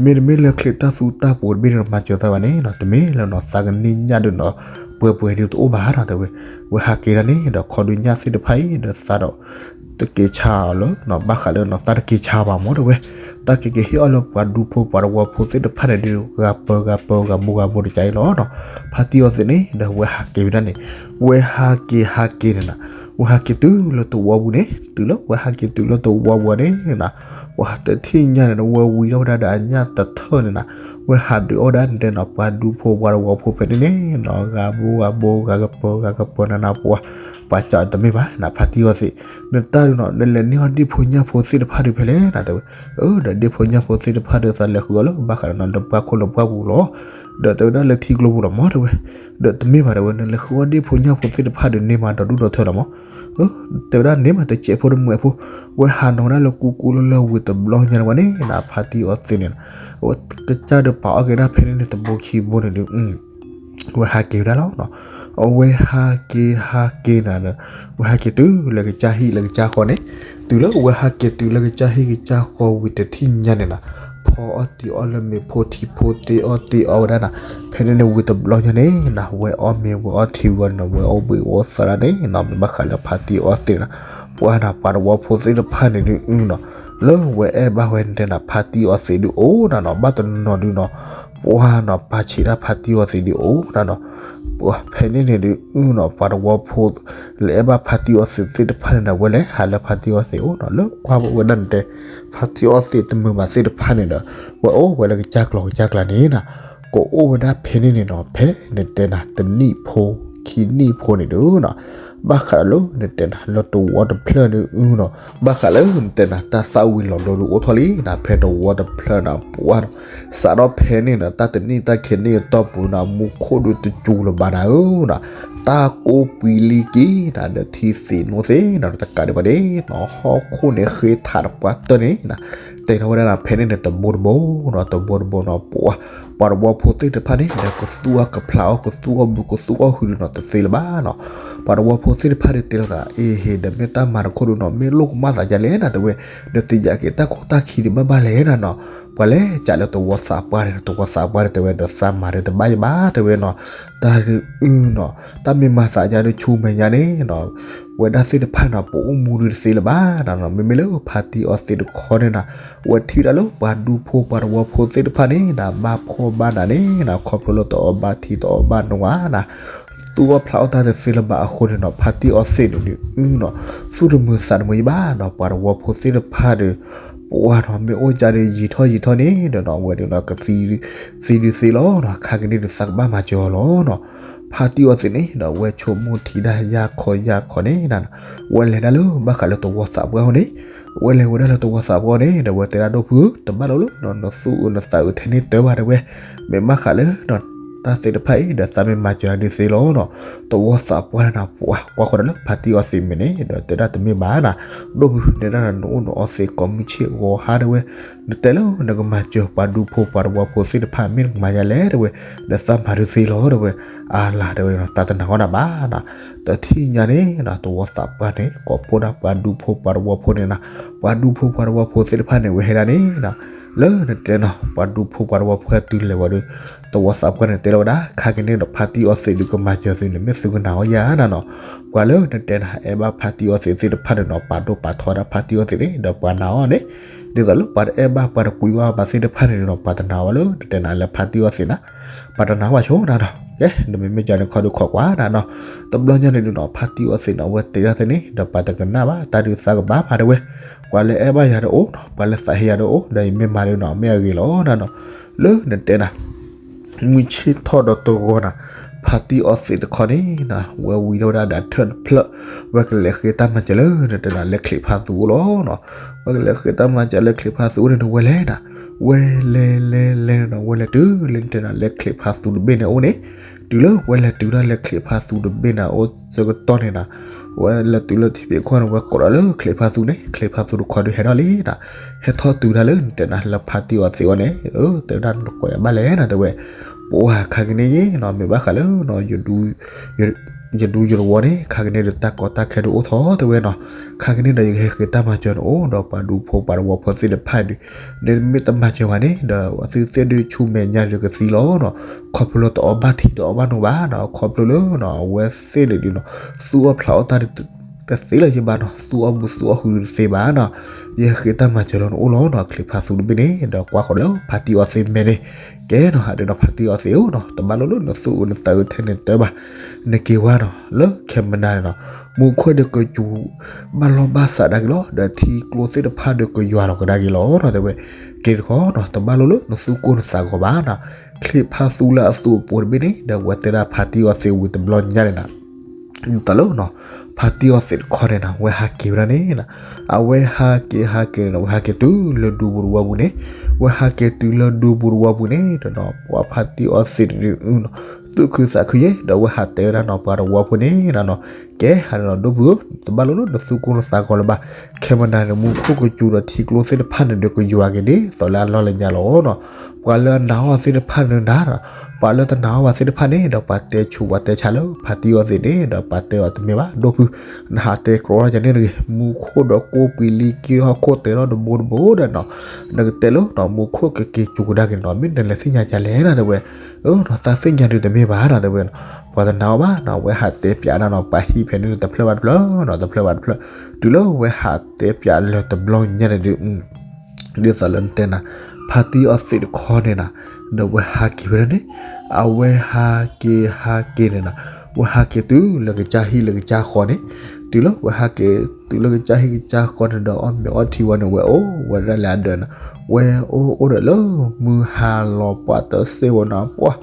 မ့တမ့ၢ်လၢချံးတၢ်သူတၢ်ပူၤတဘ့ၣ်ဒုးမၤစၢၤသးဘၣ်န့ၣ်နီၤ တမ့ၢ်လၢနီၤ သးကန့ၢ်ညၣ်ဒုးနီၤ ပှဲၤပှဲၤဒုးတအိၣ်ဘၣ်နီၤတဲဝဲ, ဝဲဟးက့ၤဒၣ်န့ၣ်ဒီးခီဒုးညၣ်သ့ၣ်တဖၣ်အံၤဒီးသးဒီး တက့ၤဆါအီၤလၢနီၤ ဘၣ်ဃးလၢနီၤသးတက့ၤဆါဘၣ်မၢ်တဲဝဲ, တၢ်က့ၤက့ၤဟ့ၣ်အီၣ်လၢပှၤဒူဖိပှၤတဝီဖိသ့ၣ်တဖၣ်န့ၣ်ဒုး ဂၤပၢဂၤပၢဂၤဘိဂၤဘိတကးအံၤလီၤနီၤ, ဖါတံၢ်အီသံးန့ၣ်ဒီးဝဲဟးက့ၤဝဲဒၣ်န့ၣ်, ဝဲဟးက့ၤဟးက့ၤန့ၣ်နီၤ ဝဲဟးက့ၤတုၤလၢတဝီပူၤန့ၣ် တုၤလၢဝဲဟးက့ၤတုၤလၢတဝီပူၤန့ၣ်နီၤ, ပှၤတထံၣ်ညါန့ၣ် ဝဲဝံထီၣ်ဝဲဒၣ်ဒီးအညၣ်တထၢၣ်န့ၣ်နီၤ, ဝဲဟးဒုးအီၣ်ဝဲဒၣ်န့ၣ်နီၤ ပှၤဒူဖိပှၤတဝီဖိဖဲန့ၣ်န့ၣ်နီၤ ဂၤဘိဂၤဘိဂၤကပၢဂၤကပၢနၤနၤပှၤ, ပှၤကၠီတမ့ၢ်ဘၣ်နီၤ ဖါတံၢ်အီသံး, နတၢ်ဒုးနီၤ နလဲၤန့ၢ်အီၣ်ဒ့ၣ်ဖိညၣ်ဖိသ့ၣ်တဖၣ်ဒုးဖဲလဲၣ်နၤတဲဝဲ, အၢ ဒီးဒ့ၣ်ဖိညၣ်ဖိသ့ၣ်တဖၣ်ဒီးသးလဲၤဃုအီၣ်လၢဘၣ်ဃးဒီးနီၤ လၢပှၢ်ခိၣ်လၢပှၢ်ပူၤလီၤ, ဒီးတဲဝဲဒၣ်လၢထံကျိပူၤလီၤမၢ်တဲဝဲ, ဒီးတမ့ၢ်ဘၣ်တဲဝဲ နလဲၤဃုအီၣ်ဒ့ၣ်ဖိညၣ်ဖိသ့ၣ်တဖၣ်ဒီးန့ၢ်မးဒီဒူၣ်ဒီထၢလီၤမၢ်, တဲဝဲဒၣ်န့ၢ်မးတစဲးဖိတမှဲးဖိ, ဝဲဟးနီၤဝဲဒၣ်လၢကူကူလၢလၢဝံၤတဘျီညါန့ၣ်ဝဲန့ၣ်နီၤ ဖါတံၢ်အီသံးန့ၣ်နီၤ, ဝဲကစၢ်ဒီးပာ်အီၣ်က့ၤဒၣ်ဖဲန့ၣ်န့ၣ်တဘိခံဘိန့ၣ်ဒုး ဝဲဟးက့ၤဝဲဒၣ်လီၤနီၤ, အဝဲဟးက့ၤဟးက့ၤနၤဒီး ဝဲဟးက့ၤတုၤလၢကစၢ်ဟံၣ်လၢကစၢ်ဃီန့ၣ်, တုၤလၢဝဲဟးက့ၤတုၤလၢကစၢ်ဟံၣ်ကစၢ်ဃီဝံၤတထံၣ်ညါန့ၣ်နီၤ, ဖီ အီၣ်ဘှံးအီၣ်ဘှီအီၣ်တံၢ်အီၣ်လၢမ့ၤဖိထံဖိသ့အီၣ်သ့အီၣ်ဝဲဒၣ်နီၤ, ဖဲန့ၣ်န့ၣ်ဝံၤတဘျီညါန့ၣ်နီၤ ဝဲအီၣ်မ့ၤဝဲအီထံဝံၤနီၤ ဝဲအီၣ်ဘှံးအီၣ်သၣ်ဒၣ်န့ၣ်နီၤ မ့ၢ်ဘၣ်ဃးလၢဖါတံၢ်အီသံးနီၤ, ပှၤနီၤ ပှၤတဝီဖိသ့ၣ်တဖၣ်န့ၣ်ဒုးနီၤ, လၢဝဲအဲၣ်ဘၣ်ဝဲနတဲနၤ ဖါတံၢ်အီသံးဒုးအိၣ်နၤနီၤ ဘၣ်တနီၤဒုးနီၤ, ပှၤနီၤ ပာ်ဆံးတၢ်ဖါတံၢ်အီသံးဒုးအိၣ်နၤနီၤ, ပှၤဖဲန့ၣ်န့ၣ်ဒုးနီၤ ပှၤတဝီဖိ လၢအဲၣ်ဘၣ်ဖါတံၢ်အီသံးသ့ၣ်တဖၣ်န့ၣ်နီၤ ဝဲလဲၤဟးလၢဖါတံၢ်အီသံးအိၣ်နီၤ လၢကွၢ်ဝဲဒၣ်နတဲ ဖါတံၢ်အီသံးတမုာ်ဘၣ်သ့ၣ်တဖၣ်န့ၣ်ဒီး ဝဲအိၣ်ဝဲလၢကစၢ်ကျီၤကစၢ်ကျါန့ၣ်နီၤ, ကအိၣ်ဝဲဒၣ်ဖဲန့ၣ်န့ၣ်နီၤ ဖဲနတဲနၤ တနံၣ်ဖိ ခံနံၣ်ဖိန့ၣ်ဒုးနီၤ, ဘၣ်ဃးဒီးလၢနတဲနၤ လၢတဝီတဖျၢၣ်ဒုးနီၤ, ဘၣ်ဃးလၢနတဲနၤ တၢ်သၣ်ဝံၤလီၤဒိဒုးအိၣ်ထီၣ်လံနီၤ ဖဲတဝီတဖျၢၣ်နီၤ ပှၤနီၤ စးထီၣ်ဖဲန့ၣ်နီၤ တၢ်တနံၣ်တၢ်ခံနံၣ်အတီၢ်ပူၤနီၤ မူခိၣ်ဒုးတစူၤလၢၤဘၣ်နၤဧၢနီၤ, တၢ်ကိးပှံၤလံက့ၤနၤ ဒီးထံသ့ၣ်နိသ့ၣ်နီၤ တကးဒံးဘၣ်န့ၣ်နီၤ ဟီၣ်ခိၣ်န့ၣ်ဃ့ထးတပှၢ်တၢၢ်န့ၣ်နီၤ, တဲထီၣ်ဝဲဒၣ်နၤ ဖဲန့ၣ်န့ၣ် တဘိတဘိနီၤ တဘိတဘိနီၤ ပှၤ ပှၤတဝီဖိသ့ၣ်တဖၣ်န့ၣ်ဒီး ကသူအီၣ်ကဖျးအီၣ် ကသူအီၣ်ဘု ကသူအီၣ်ဟုၣ်ဒုးနီၤ တသ့လၢၤဘၣ်နီၤ, ပှၤတဝီဖိသ့ၣ်တဖၣ်ဒုးတဲလိာ်သး အ့ဟ့ၣ် ဒီးမ့ၢ်တၢ်မၤတခီဒုးနီၤ မ့ၢ်လိၣ်ကမၣ်သးဒ်လဲၣ်နၤ တဲဝဲ, ဒီးသ့ၣ်ညါက့ၤတၢ်ခိၣ်တၢ်ခံဒုးဘၣ်ဘၣ်လဲၣ်နၤနီၤ, ပှၤလဲၤကးလၢတဝီသးပှၢ်န့ၣ် တဝီသးပှၢ်န့ၣ် တဲဝဲဒီးသးမၤဒုးတဘၣ်ယဘၣ် တဲဝဲနီၤ, တၢ်ဒုးအုနီၤ တၢ်မ့ၢ်မၤသးယါဒုးဆူမဲာ်ညါန့ၣ်နီၤ ဝဲဒၣ်သ့ၣ်တဖၣ်န့ၣ်နီၤ ပအိၣ်မူဒုးတသ့လၢၤဘၣ်နၤနီၤ, မ့မ့ၢ်လၢဖါတံၢ်အီသံးတခီန့ၣ်နၤ ဝဲထံၣ်ဝဲဒၣ်လၢပှၤဒူဖိပှၤတဝီဖိသ့ၣ်တဖၣ်န့ၣ်နၤ ဘၣ်ဖှီၣ်ဘၣ်နးန့ၣ်နၤ ခီဖျိလၢတအီၣ်ဘၣ်ထံတအီၣ်ဘၣ်နိဘၣ်နၤ သူၣ်အီၣ်ဖျးအီၣ်တၢ်တသ့လၢၤဘၣ်အဃိန့ၣ်နီၤ ဖါတံၢ်အီသံးန့ၣ်ဒုးအုနီၤ သူၣ်တမုာ်သးတမုာ်ယဘၣ်နီၤ ပှၤတဝီဖိသ့ၣ်တဖၣ်ဒီး ပှၤနီၤ မ့ၢ်အိၣ်ကဒီးယံာ်ထီၣ်ယံာ်ထီၣ်န့ၣ်ဒီးနီၤ အဝဲဒုးနီၤ ကသံ သံဒုးသ့လီၤနီၤ ခါကန့ၣ်ဒုးသးကဘၣ်မၤစၢၤအီၤလီၤနီၤ, ဖါတံၢ်အီသံးန့ၣ်ဒီး ဝဲဆိကမိၣ်ထံဒၣ်ယၢ်ခီယၢ်ခီန့ၣ်နၤ ဝဲလဲၤဒၣ်လၢဘၣ်ဃးလၢတဝီသးပှၢ်အဃိန့ၣ် ဝဲလဲၤဝဲဒၣ်လၢတဝီသးပှၢ်န့ၣ်ဒီး ဝဲတဲဒၣ်ဒိၣ်ဖုဧၢ တဘၣ်လီၤလၢနီၤ နသူၣ်အုးနသးအုးထဲန့ၣ်တၢ်ဘၣ်တဲဝဲ, မ့ၢ်ဘၣ်ဃးလၢနီၤ တၢ်သ့ၣ်တဖၣ်အံၤဒီး သးမ့ၢ်မၤစၢၤနၤဒုးသ့လီၤနီၤ, တဝီသးပှၢ်န့ၣ်နၤ ပှၤကွၢ်ဃီဒီးလၢဖါတံၢ်အီသံးမဲာ်န့ၣ်ဒီး တဲဒၣ်တမ့ၢ်ဘၣ်နၤ, ဒိၣ်ဖု နဒၣ်နအိၣ်နအီသံးကိးမုၢ်ဆ့ၣ်ဂီၤဟါတဲဝဲ, နတဲလၢနကမၤစၢၤပှၤဒူဖိပှၤတဝီဖိသ့ၣ်တဖၣ် မ့ၢ်နကမၤယါလဲၣ်တဲဝဲ, ဒီးသးမၤဒုးသ့လီၤတဲဝဲ, အါလၢ်တဲဝဲ သးတနာ်အီၣ်နၤဘၣ်နၤ, တထံၣ်ညါန့ၣ်နၤ တဝီသးပှၢ်န့ၣ် ကိးဖှိၣ်ဒၣ်ပှၤဒူဖိပှၤတဝီဖိန့ၣ်နၤ, ပှၤဒူဖိပှၤတဝီဖိသ့ၣ်တဖၣ်န့ၣ် ဝဲဟဲဒၣ်န့ၣ်နၤ လၢနတဲနီၤ ပှၤဒူဖိပှၤတဝီဖိဟဲတုၤလဲၤဝဲဒီး တဝီသးပှၢ်န့ၣ်တဲလီၤဝဲဒၣ် ခါကန့ၣ်ဒီး ဖါတံၢ်အီသံးဒုးကမၤစၢၤသုန့ၣ် မ့ၢ်သုကနာ်အီၣ်ယၤနၤနီၤ, ပှၤလၢနတဲနၤ အဲၣ်ဘၣ်ဖါတံၢ်အီသံးသ့ၣ်တဖၣ်န့ၣ်နီၤ ပာ်ဒိၣ်ပာ်ထီဒၣ်ဖါတံၢ်အီသံးန့ၣ် ဒီးပှၤနာ်အီၤန့ၣ်, ဒ်သိးလၢပှၤတအဲၣ်ဘၣ်ပှၤတကွံဘၣ်ဘၣ်သ့ၣ်တဖၣ်န့ၣ်နီၤ ပှၤတနာ်ဝဲလၢနတဲနၤလၢဖါတံၢ်အီသံးနၤ, ပှၤတနာ်ဝဲဆိနၤနီၤ, ကဲ နမ့မ့ၢ်ကန့ၣ်ခီဒုးခိးကွၢ်နၤနီၤ, တဘျီညါန့ၣ်ဒုးနီၤ ဖါတံၢ်အီသံးနီၤ အဝဲတဲဒၣ်သ့န့ၣ် ဒီးပှၤတကနၣ်ဘၣ် တၢ်ဒုးသးကဘၣ်မၤတဲဝဲ, ပှၤလၢအဲၣ်ဘၣ်ယၤဒီးအိၣ်နီၤ ပှၤလၢသးဟ့ယၤဒီးအိၣ် ဒီးယမ့ၢ်မၤဒုးနီၤ မ့ၢ်အဂ့ၤလီၤနၤနီၤ, လၢနတဲနၤ မုၢ်ဆ့ၣ်ထီၣ်ဒီးတဂီၤနၤ, ဖါတံၢ်အီသံးတခီန့ၣ်နၤ ဝဲဝံၤထီၣ်ဝဲဒၣ်ဒၣ်ထၢၣ်တဖျၢၣ်, ဝဲကလဲၤဃ့တၢ်မၤစၢၤလၢနတဲနၤလၢချံးဖါသူအအိၣ်လီၤနီၤ, ဝဲကလဲၤဃ့တၢ်မၤစၢၤလၢချံးဖါသူအအိၣ်န့ၣ် ဝဲလဲၤနၤ, ဝဲလဲၤလဲၤလဲၤနီၤ ဝဲလဲၤတုၤလၢနတဲနၤလၢချံးဖါသူတဘ့ၣ်န့ၣ်အအိၣ်န့ၣ်, တုၤလၢဝဲလဲၤတုၤဒၣ်လၢချံးဖါသူတဘ့ၣ်န့ၣ်အအိၣ်ဆၢကတီၢ်န့ၣ်နၤ, ဝဲလဲၤတုၤလၢထံဖံးခိၣ်န့ၣ် ဝဲကိးဒီးလၢချံးဖါသူန့ၣ် ချံးဖါသူတခီဒုးဟဲထီၣ်လံနၤ, ဟဲထီၣ်တုၤဒၣ်လၢနတဲနၤလၢဖါတံၢ်အီသံးအအိၣ်န့ၣ်, တဲဝဲဒၣ်နကိးယၤဘၣ်လဲၣ်နၤတဲဝဲ, ပှၤခါကန့ၣ်နီၤ မ့ၢ်ဘၣ်ဃးလၢ ယဒူယတဝီန့ၣ် ခါကန့ၣ်ဒီးတၢ်ကီတၢ်ခဲဒုးအိၣ်ထီၣ်တဲဝဲနီၤ, ခါကန့ၣ်ဒီးယကဟဲဃ့တၢ်မၤစၢၤနအိၣ်ဒီးပှၤဒူဖိပှၤတဝီဖိသ့ၣ်တဖၣ်ဒုး, နမ့ၢ်တမၤစၢၤဘၣ်န့ၣ်ဒီး သုသ့ၣ်ဒုးဆူမဲာ်ညါဒုးကသံလီၤနီၤ, ခီဖျိလၢတအီၣ်ဘၣ်ထံတအီၣ်ဘၣ်နိဘၣ်နီၤ, ခီဖျိလၢနီၤ အဝဲသ့ၣ်န့ၣ်ဒုးနီၤ သူၣ်အီၣ်ဖျးအီၣ်တၢ်ဒုး တသ့လၢၤယဘၣ်နီၤ, သူၣ်အီၣ်ဘုသူၣ်အီၣ်ဟုဒုးတသ့ဘၣ်နီၤ, ယဟဲဃ့တၢ်မၤစၢၤလၢနအိၣ်လီၤနီၤ, ချံးဖါသူတဘ့ၣ်န့ၣ် ဒီးကွၢ်ဃီလၢဖါတံၢ်အီသံးမဲာ်န့ၣ်, ကဲနီၤ ဟးဒုးနီၤ ဖါတံၢ်အီသံးဧၢနီၤ တဘၣ်လိာ်လၢနသူၣ်အုးနသးအုးထဲန့ၣ်တၢ်ဘၣ်, နက့ၤဝဲနီၤ လၢခဲမနၤန့ၣ်နီၤ, မူခိၣ်ဒုးကစူၤ ဘၣ်လီၢ်ဘၣ်စးဒၣ်က့ၤလီၤ, ဒီးထံကျိသ့ၣ်တဖၣ်ဒုးကယွၤလီၤကဒါက့ၤလီၤနီၤ တဲဝဲ, က့ၤတခီနီၤ တဘၣ်လိာ်လၢနသူၣ်ကိၢ်နသးဂီၤဘၣ်နီၤ, ချံးဖါသူလၢအသူးအပိၤတဘ့ၣ်န့ၣ် ဒီးဝဲတဲဒၣ်ဖါတံၢ်အီသံးဝံၤတဘျီညါန့ၣ်နၤ တၢ်လၢနီၤ, ဖါတံၢ်အီသံးတခီန့ၣ်နၤ ဝဲဟးက့ၤဝဲဒၣ်န့ၣ်နၤ, အဝဲဟးက့ၤဟးက့ၤန့ၣ်နၤ ဝဲဟးက့ၤတုၤလၢဒူပူၤတဝီပူၤန့ၣ်, ဝဲဟးက့ၤတုၤလၢဒူပူၤတဝီပူၤန့ၣ်ဒီးနီၤ ပှၤဖါတံၢ်အီသံးန့ၣ် သူၣ်ခုသးခုယဲၢ် ဒီးဝဲဟးတဲဝဲဒၣ်နီၤ ပှၤတဝီဖိန့ၣ်နၤနီၤ, ကဲဟးဒီးနီၤ ဒိၣ်ပူၤဧၢ, တဘၣ်လိာ်လၢနသူၣ်ကိၢ်နသးဂီၤလၢၤဘၣ်, ခဲမနၤန့ၣ် မူခိၣ်ကစူၤဒီးထံကျိသ့ၣ်တဖၣ်န့ၣ်ဒီးကယွၤက့ၤဒ်သိးလၢအလီၢ်လၢညါလီၤနီၤ, ပှၤလၢအနာ်အီၤသ့ၣ်တဖၣ်န့ၣ်နၤ ပှၤလၢတနာ်အီၤဘၣ်သ့ၣ်တဖၣ်န့ၣ် ဒီးပှၤတဲဆူးပှၤတဲဆါလၢဖါတံၢ်အီသံးန့ၣ် ဒီးပှၤတဲအီၤတမ့ၢ်ဘၣ် ဒိၣ်ဖု, နဟးတဲကြီထီၣ်ယၤန့ၣ်တဂ့ၤ, မူခိၣ်ဒီးကိးပှ့ၤလံက့ၤဟီၣ်ခိၣ်တဲထီၣ်တဘိတဘိဒီးနီၤ, နကတဲလၢနီၤ မူခိၣ်ကက့ၤစူၤကဒါက့ၤနီၤ မ့ၢ်နလဲၤသ့ၣ်ညါဒ်လဲၣ်နီၤ တဲဝဲ, အၢနီၤ သးသ့ၣ်ညါဒုးတမ့ၢ်ဘၣ်နီၤ တဲဝဲနီၤ, ပှၤတနာ်အီၤဘၣ်နီၤ အဝဲဟးတဲပၠးဒၣ်နီၤ ပှၤဟံၣ်ဖဲန့ၣ်တဖျၢၣ်ဘၣ်တဖျၢၣ်နီၤ တဖျၢၣ်ဘၣ်တဖျၢၣ်, တုၤလၢဝဲဟးတဲပၠးလၢတဘျီညါန့ၣ်ဒုး ဒ်သိးလၢနတဲနၤ, ဖါတံၢ်အီသံးတခီန့ၣ်နီၤ, ဒီးဝဲဟးက့ၤဝဲဒၣ်န့ၣ်, အဝဲဟးက့ၤဟးက့ၤန့ၣ်နီၤ, ဝဲဟးက့ၤတုၤလၢကစၢ်ဟံၣ်လၢကစၢ်ဃီန့ၣ်, တုၤလၢဝဲဟးက့ၤတုၤလၢကစၢ်ဟံၣ်ကစၢ်ဃီန့ၣ်ဒီး အီၣ်မ့ၤအီထံဝဲန့ၣ် ဝဲအိၣ်ဝဲဒၣ်လၢအဒၢးနီၤ, ဝဲအိၣ်အိၣ်ဒီးလၢမုၢ်ဟါလီၤပှၢ်တစ့ၢ်ဝဲနီၤ ပှၢ်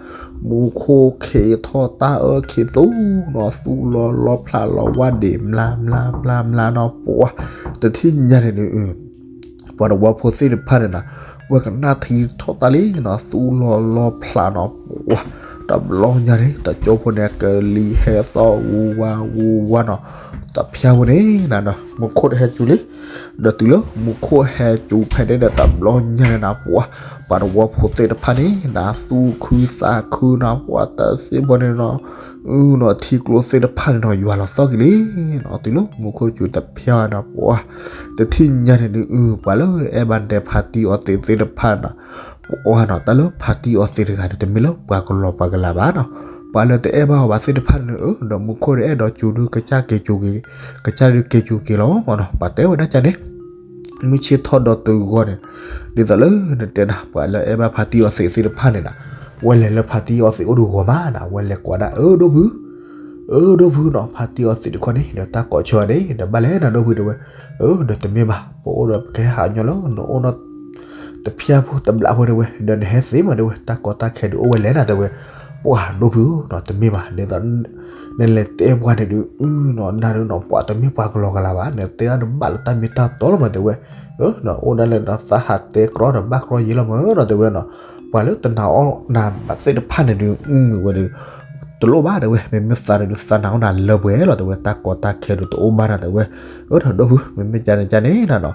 မူခိၣ်ခ့ထီၣ်တၢ်အၢခ့သူနီၤ သူလီၤလီၤဖျးလီၤဝါဒ့ၣ် မျါမျါမျါမျါနီၤ ပှၢ် တထံၣ်ညါန့ၣ်ဒုး ပှၤတဝီဖိသ့ၣ်တဖၣ်န့ၣ်နီၤ, ဝဲကနၣ်ထံထီၣ်တၢ်လံနီၤ သူလီၤလီၤဖျးနီၤ ပှၢ် တဘျီညါန့ၣ် တကၠိဖိန့ၣ် ကလံၤဟဲသီၣ်ဝူဝါဝူဝါနီၤ, တဖၠါဖိန့ၣ်နီၤ မူခိၣ်တဟဲစူၤလံ, ဒီးတုၤလၢမူခိၣ်ဟဲစူၤဖဲန့ၣ်ဒီးတဘျီညါန့ၣ်နီၤ ပှၢ် ပှၤတဝီဖိသ့ၣ်တဖၣ်န့ၣ်နီၤ သူၣ်ခုသးခုနီၤ ပှၢ်တစ့ၢ်ဖိန့ၣ်နီၤ အုနီၤ ထံကျိသ့ၣ်တဖၣ်န့ၣ်နီၤ ယွၤလီၤသီၣ်က့ၤလံနီၤ, တုၤလၢမူခိၣ်စူၤတဖၠါနီၤ ပှၢ် တထံၣ်ညါန့ၣ်ဒုး ပှၤလၢအဲၣ်ဘၣ်တဲဖါတံၢ်အီသံးသ့ၣ်တဖၣ်နီၤ, ပှၢ်နီၤ တၢ်လၢဖါတံၢ်အီသံးတဂၤန့ၣ် တမ့ၢ်လၢပှၤကလီၤပှၤကလၤဘၣ်နီၤ, ပှၤလၢတအဲၣ်ဘၣ်အီၤဘၣ်သ့ၣ်တဖၣ်န့ၣ် အၢ ဒီးမူခိၣ်ဒီးအဲၣ်ဒိးစူၤဒုး ကစၢ်က့ၤစူၤက့ၤ, ကစၢ်ဒုးက့ၤစူၤက့ၤလီၤမ့ၢ်နီၤ, ပှၤတဲဝဲဒၣ်ကန့ၣ် မုၢ်ဆ့ၣ်ထီၣ်ဒီးတုၤဂီၤန့ၣ်, ဒ်သိးလၢနတဲနၤ ပှၤလၢအဲၣ်ဘၣ်ဖါတံၢ်အီသံးသ့ၣ်တဖၣ်န့ၣ်နီၤ, ဝဲလဲၤလၢဖါတံၢ်အီသံးအိၣ်ဒီးဂီၤမးနီၤ ဝဲလဲၤကွၢ်ဒၣ် အၢ ဒိၣ်ဖု အၢ ဒိၣ်ဖုနီၤ ဖါတံၢ်အီသံးတခီန့ၣ် ဒီးတၢ်ကိးဆၢအီၤန့ၣ် ဒီးဘၣ်လဲၣ်နီၤ ဒိၣ်ဖုတဲဝဲ, အၢ ဒီးတမ့ၢ်ဘၣ် ပအိၣ်ဒီးပကဟဲဟးညီလၢ နအိၣ်နီၤ တဖၠါဖိတဘျးဖိတဲဝဲ ဒီးနဟဲသ့မးတဲဝဲ တၢ်ကီတၢ်ခဲဒုးအိၣ်ဝဲလဲၣ်နီၤ တဲဝဲ, ပှၢ်ဒိၣ်ဖုနီၤ တမ့ၢ်ဘၣ် ဒ်သိး နလဲၤတဲပှၤန့ၣ်ဒုး အုနီၤ နၤဒုးနီၤ ပှၤတမ့ၢ်ပှၤကလီၤကလၤဘၣ် နတဲဒၣ်နဘၣ်လၢတၢ်မ့ၢ်တၢ်တီလီၤမး တဲဝဲ, အိၣ်ဒၣ်လဲာ်ဒီးသးဟးတဲကြီဒီးဘၣ်ကြီယံာ်လီၤမးနီၤ တဲဝဲနီၤ, ပှၤလၢတနာ်အီၣ်နၤဘၣ်သ့ၣ်တဖၣ်န့ၣ်ဒုး ဝဲဒုး တလိၣ်ဘၣ်တဲဝဲ မ့မ့ၢ်သးန့ၣ်ဒုး သးနာ်အီၣ်နၤလၢပှဲၤလီၤ တဲဝဲ တၢ်ကီတၢ်ခဲဒုးတအိၣ်ဘၣ်နၤ တဲဝဲ, အၢ ဒီးဒိၣ်ဖု မ့မ့ၢ်ကန့ၣ်ကန့ၣ်နၤနီၤ,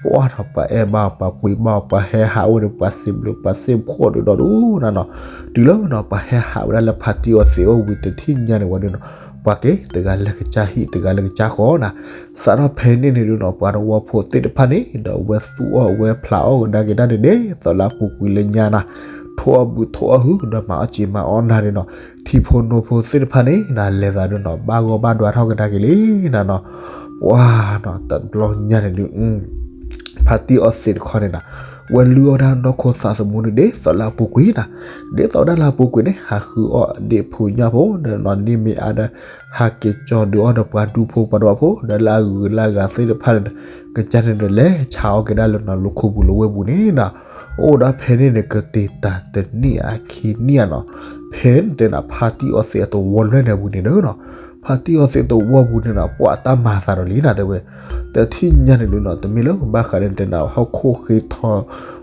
ပှၢ်နီၤ ပှၤအဲၣ်ဘၣ်အီၤ ပှၤကွံဘၣ်အီၤ ပှၤဟဲဟးအိၣ်ဒီး ပှၤစံးဘျုးပှၤစံးဖှိၣ်ဒုးဒီးဒုးနၤနီၤ, တုၤလၢနီၤ ပှၤဟဲဟးဝဲဒၣ်လၢဖါတံၢ်အီသံးအိၣ်ဝံၤတထံၣ်ညါန့ၣ်ဝဲဒုးနီၤ, ပှၤက့ၤတဂၤလၢကစၢ်ဟံၣ် တဂၤလၢကစၢ်ဃီနၤ, စးထီၣ်ဖဲန့ၣ်န့ၣ်ဒုးနီၤ ပှၤတဝီဖိသ့ၣ်တဖၣ်န့ၣ် ဒီးဝဲသူၣ်အီၣ်ဝဲဖျးအီၣ်ကဒါက့ၤတၢ်န့ၣ် ဒ်သိးလၢအပူၤကွံာ်လၢညါနၤ, ထိၣ်အီၣ်ဘုထိၣ်အီၣ်ဟု ဒီးမၤအီၣ်စ့မၤအီၣ်နၢ်ဒုးနီၤ, ထံဖိနိဖိသ့ၣ်တဖၣ်န့ၣ်နၤ လဲၤသးဒုးနီၤ ဘၣ်ဂီၢ်ဘၣ်ဒွးထီၣ်ကဒါက့ၤလံနၤနီၤ, ပှၢ်နီၤ တဘျီညါန့ၣ်ဒုး ဖါတံၢ်အီသံးတခီန့ၣ်နၤ, ဝဲလုၢ်အီၣ်ဒၣ်နီၢ်ခိသးသမူန့ၣ် ဒ်သိးလၢအပူၤကွံာ်နၤ, ဒ်သိးဝဲဒၣ်လၢအပူၤကွံာ်န့ၣ် ဟးဃုအီၣ်ဒ့ၣ်ဖိညၣ်ဖိ ဒီးနီၤ န့ၢ်မ့ၢ်အါဒီး ဟးက့ၤကၠီဒုးအီၣ်ဒီးပှၤဒူဖိပှၤတဝီဖိ ဒီးလၢအဂုၤလၢအဂၤသ့ၣ်တဖၣ်န့ၣ် ကစၢ်န့ၣ်ဒီး လဲၤဆါအီၣ်က့ၤဒၣ်လၢနီၤ လီၢ်ခိပူၤလၢဝ့ၢ်ပူၤန့ၣ်နၤ, အိၣ်ဒၣ်ဖဲန့ၣ်န့ၣ် ကတ့ၤတၢ်တနံၣ်အခံနံၣ်ဧါနီၤ, ဖဲန့ၣ်တဲနၤ ဖါတံၢ်အီသံးအတဝီတဖျၢၣ်န့ၣ်အပူၤန့ၣ်ဒီးနီၤ, ဖါတံၢ်အီသံးတဝီပူၤန့ၣ်နၤ ပှၤအတၢ်မၤသးဒီးလံနၤ တဲဝဲ, တထံၣ်ညါန့ၣ်ဒုးနီၤ တမ့ၢ်လၢဘၣ်ဃးဒီးတဲနၤ ဟီၣ်ခိၣ်ဃ့ထီ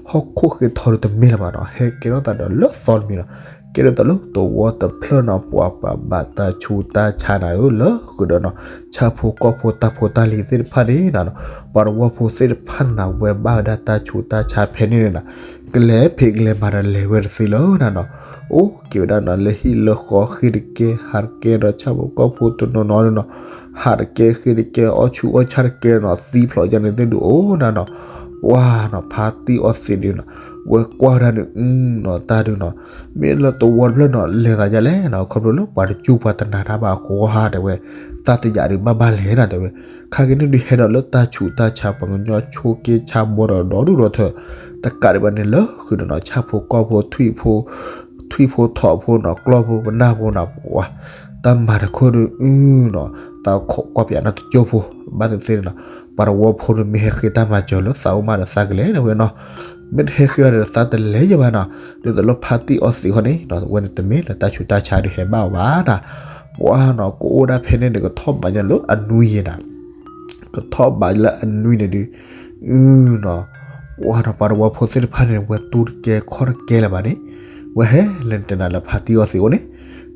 ဟီၣ်ခိၣ်ဃ့ထီဒီးတမ့ၢ်လၢၤဘၣ်နီၤ ဟဲကဲထီၣ်သးဒီးလၢသီတမံၤနီၤ, ကဲထီၣ်သးလၢတဝီတဖျၢၣ်နီၤ ပှၤပှၤဘၣ်တၢ်ဆူးတၢ်ဆါနၤဧၢ လၢဃုာ်ဒီးနီၤ ဆၣ်ဖိကီၢ်ဖိတၢ်ဖိတၢ်လံၤသ့ၣ်တဖၣ်န့ၣ်နၤနီၤ, ပှၤတဝီဖိသ့ၣ်တဖၣ်နၤ ဝဲဘၣ်ဝဲဒၣ်တၢ်ဆူးတၢ်ဆါဖဲန့ၣ်န့ၣ်နၤ, ကလဲၤဖံးကလဲၤမၤဒီးလဲၤဝဲတသ့လၢနၤနီၤ, အိၣ်က့ၤဝဲဒၣ်နီၤ လၢဟံၣ်လၢဃီဃ့တကဲ ဟးတကဲဒီးဆၣ်ဖိကီၢ်ဖိတနီၤနီၤနီၤ, ဟးတကဲဃ့တကဲ အီၣ်ဆူးအီၣ်ဆါတကဲနီၤ သံဖျိးယါန့ၣ်သ့ၣ်ဒုးအိၣ်နၤနီၤ, ပှၤနီၤ ဖါတံၢ်အီသံးဒုးနီၤ ဝဲကွၢ်ဝဲဒၣ်န့ၣ် နီၤ တၢ်ဒုးနီၤ မ့ၢ်လၢတဝီတဖျၢၣ်နီၤ လဲၤသးယါလဲၣ်နီၤ ခီဖျိလၢပှၤတစူၢ်ပှၤတနာ်တၢ်ဘၣ်အဃိဧါ တဲဝဲ, တၢ်တယာ်ဒုးဘၣ်ဘၣ်လဲၣ်နၤ တဲဝဲ, ခါက့ၤန့ၣ်ဒုးဟဲဒီးလၢတၢ်ဆူးတၢ်ဆါ ပှၤကညီဆိးက့ဆါဘီဒီးဒီဒူၣ်ဒီထၢ တကးဒံးဘၣ်န့ၣ် လၢဃုာ်ဒီးနီၤ ဆၣ်ဖိကီၢ်ဖိ ထွံၣ်ဖိ ထွံၣ်ဖိထိးဖိနီၤ ကျီၢ်ဖိပနၢ်ဖိနီၤ ပှၤ တၢ်မၤတခိၣ်ဒုးနီၤ တၢ်ခိးကွၢ်ပၠးနီၤ တကၠိဖိ ဘၣ်သ့ၣ်သ့ၣ်န့ၣ်နီၤ ပှၤတဝီဖိန့ၣ် မ့ၢ်ဟဲဃ့တၢ်မၤစၢၤလၢသးအိၣ်မးဒီးသးကလဲၤတဲဝဲနီၤ, မ့ၢ်တဟဲဃ့အီၤဒီးသးတလဲၤယဘၣ်နီၤ, ဒ်သိးလၢဖါတံၢ်အီသံးဃီန့ၣ် ဝဲန့ၣ်တမ့ၢ်လၢတၢ်ဆူးတၢ်ဆါဒုးဟဲဘၣ်အီၤဘၣ်နီၤ, ပှၤနီၤ ကအိၣ်ဒၣ်ဖဲန့ၣ်န့ၣ် ကထီၣ်ဘးညါလၢအနွံယဲၢ်နီၤ ကထီၣ်ဘးလၢအနွံန့ၣ်ဒုး နီၤ ပှၤနီၤ ပှၤတဝီဖိသ့ၣ်တဖၣ်န့ၣ် ဝဲတူၢ်တကဲခီၣ်တကဲလၢၤဘၣ်န့ၣ် ဝဲဟဲလၢနတဲနၤလၢဖါတံၢ်အီသံးအိၣ်န့ၣ်,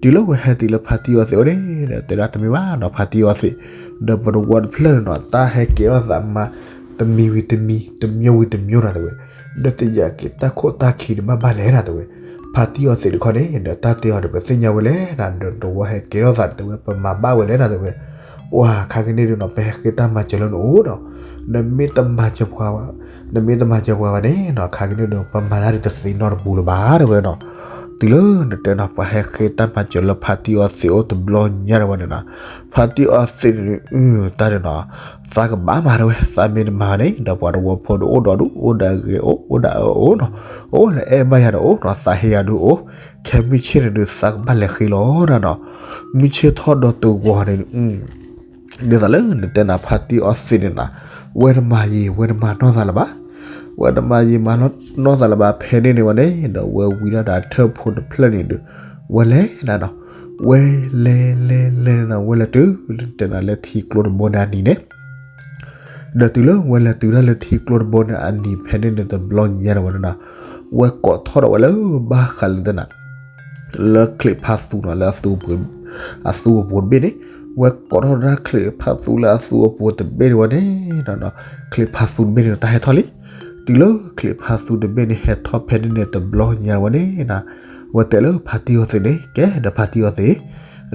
တုၤလၢဝဲဟဲတုၤလၢဖါတံၢ်အီသံးအိၣ်န့ၣ် တဲဒၣ်တမ့ၢ်ဘၣ်နီၤ ဖါတံၢ်အီသံး, ဒီးပတဝီတဖျၢၣ်န့ၣ်နီၤ တၢ်ဟဲကဲထီၣ်သးမး တမံၤဝံၤတမံၤ တမျိုးဝံၤတမျိုးနီၤ တဲဝဲ, ဒီးတယာ်က့ၤတၢ်ခိၣ်တၢ်ခံန့ၣ်ဘၣ်ဘၣ်လဲၣ်နီၤ တဲဝဲ, ဖါတံၢ်အီသံးတခီန့ၣ် ဒီးတၢ်တဲအီၤဒီး ပသ့ၣ်ညါဝဲလဲၣ်နၤ, ဒီးတဝီဟဲကဲထီၣ်သး တဲဝဲ ပမၤဘၣ်ဝဲလဲၣ်နၤ တဲဝဲ, ပှၤခါကန့ၣ်ဒုးနီၤ ပဟဲဃ့တၢ်မၤစၢၤလၢနအိၣ်နီၤ, နမ့ၢ်တမၤစၢၤပှၤဘၣ်, နမ့ၢ်တမၤစၢၤပှၤဘၣ်န့ၣ်နီၤ ခါကန့ၣ်ဒုး ပမၤတၢ်ဒုးတသ့နီတပူၤလၢၤဘၣ် တဲဝဲနီၤ. တုၤလၢနတဲနီၤ ပှၤဟဲဃ့တၢ်မၤစၢၤလၢဖါတံၢ်အီသံးအိၣ်တဘျီညါတဝဲန့ၣ်နီၤ, ဖါတံၢ်အီသံးန့ၣ် တၢ်ဒုးနီၤ သးကဘၣ်မၤတဝဲ, သးမ့ၢ်တမၤဘၣ်န့ၣ် ဒီးပှၤတဝီဖိဒုးအိၣ်ဒီးဒုး အိၣ်ဒီးအဂ့ၤအိၣ် အိၣ်ဒီးအၢအိၣ်နီၤ, အိၣ်လၢအဲၣ်ဘၣ်ယၤဒီးအိၣ်နီၤ, သးဟ့ယၤဒုးအိၣ်, ခဲမုၢ်ဆ့ၣ်န့ၣ်ဒုး သးကဘၣ်လဲၤဃ့လီၤနၤနီၤ, မုၢ်ဆ့ၣ်ထီၣ်ဒီးတဂီၤန့ၣ် ဒ်သိးလၢနတဲနၤ ဖါတံၢ်အီသံးန့ၣ်နၤ, ဝဲတမၤယံာ် ဝဲတမၤနီၢ်သးလၢၤဘၣ်, ဝဲတမၤယံာ်မၤနီၢ်သးလၢၤဘၣ် ဖဲန့ၣ်န့ၣ်ဝဲန့ၣ် ဒီးဝဲဝံၤဒၣ်ဒီးအထၢၣ်ဖိတဖျၢၣ်န့ၣ်ဒုး ဝဲလဲၤနၤနီၤ, ဝဲလဲၤလဲၤလဲၤနၤ ဝဲလဲၤတုၤ တဲနၤလၢထံကျိတဘိန့ၣ်အနံၤန့ၣ် ဒီးတုၤလၢဝဲလဲၤတုၤဒၣ်လၢထံကျိတဘိန့ၣ်အနံၤ ဖဲန့ၣ်န့ၣ်တဘျီညါန့ၣ်ဝဲန့ၣ်နၤ, ဝဲကိးထီၣ်ဒီးဝဲလၢဘၣ်ဃးလၢတဲနၤ လၢချံးဖါသူနီၤ လၢအသူ အသူအပူၤတဘ့ၣ်န့ၣ်, ဝဲကိးထီၣ်ဒၣ်ချံးဖါသူလၢအသူအပူၤတဘ့ၣ်န့ၣ်ဝဲန့ၣ်, ချံးဖါသူတဘ့ၣ်န့ၣ် တၢ်ဟဲထီၣ်လံ. တုၤလၢချံးဖါသူတဘ့ၣ်န့ၣ် ဟဲထီၣ်ဖဲန့ၣ်န့ၣ်တဘျီညါဝဲန့ၣ်နၤ, ဝဲတဲလၢဖါတံၢ်အီသံးန့ၣ် ကဲဒီးဖါတံၢ်အီသံး,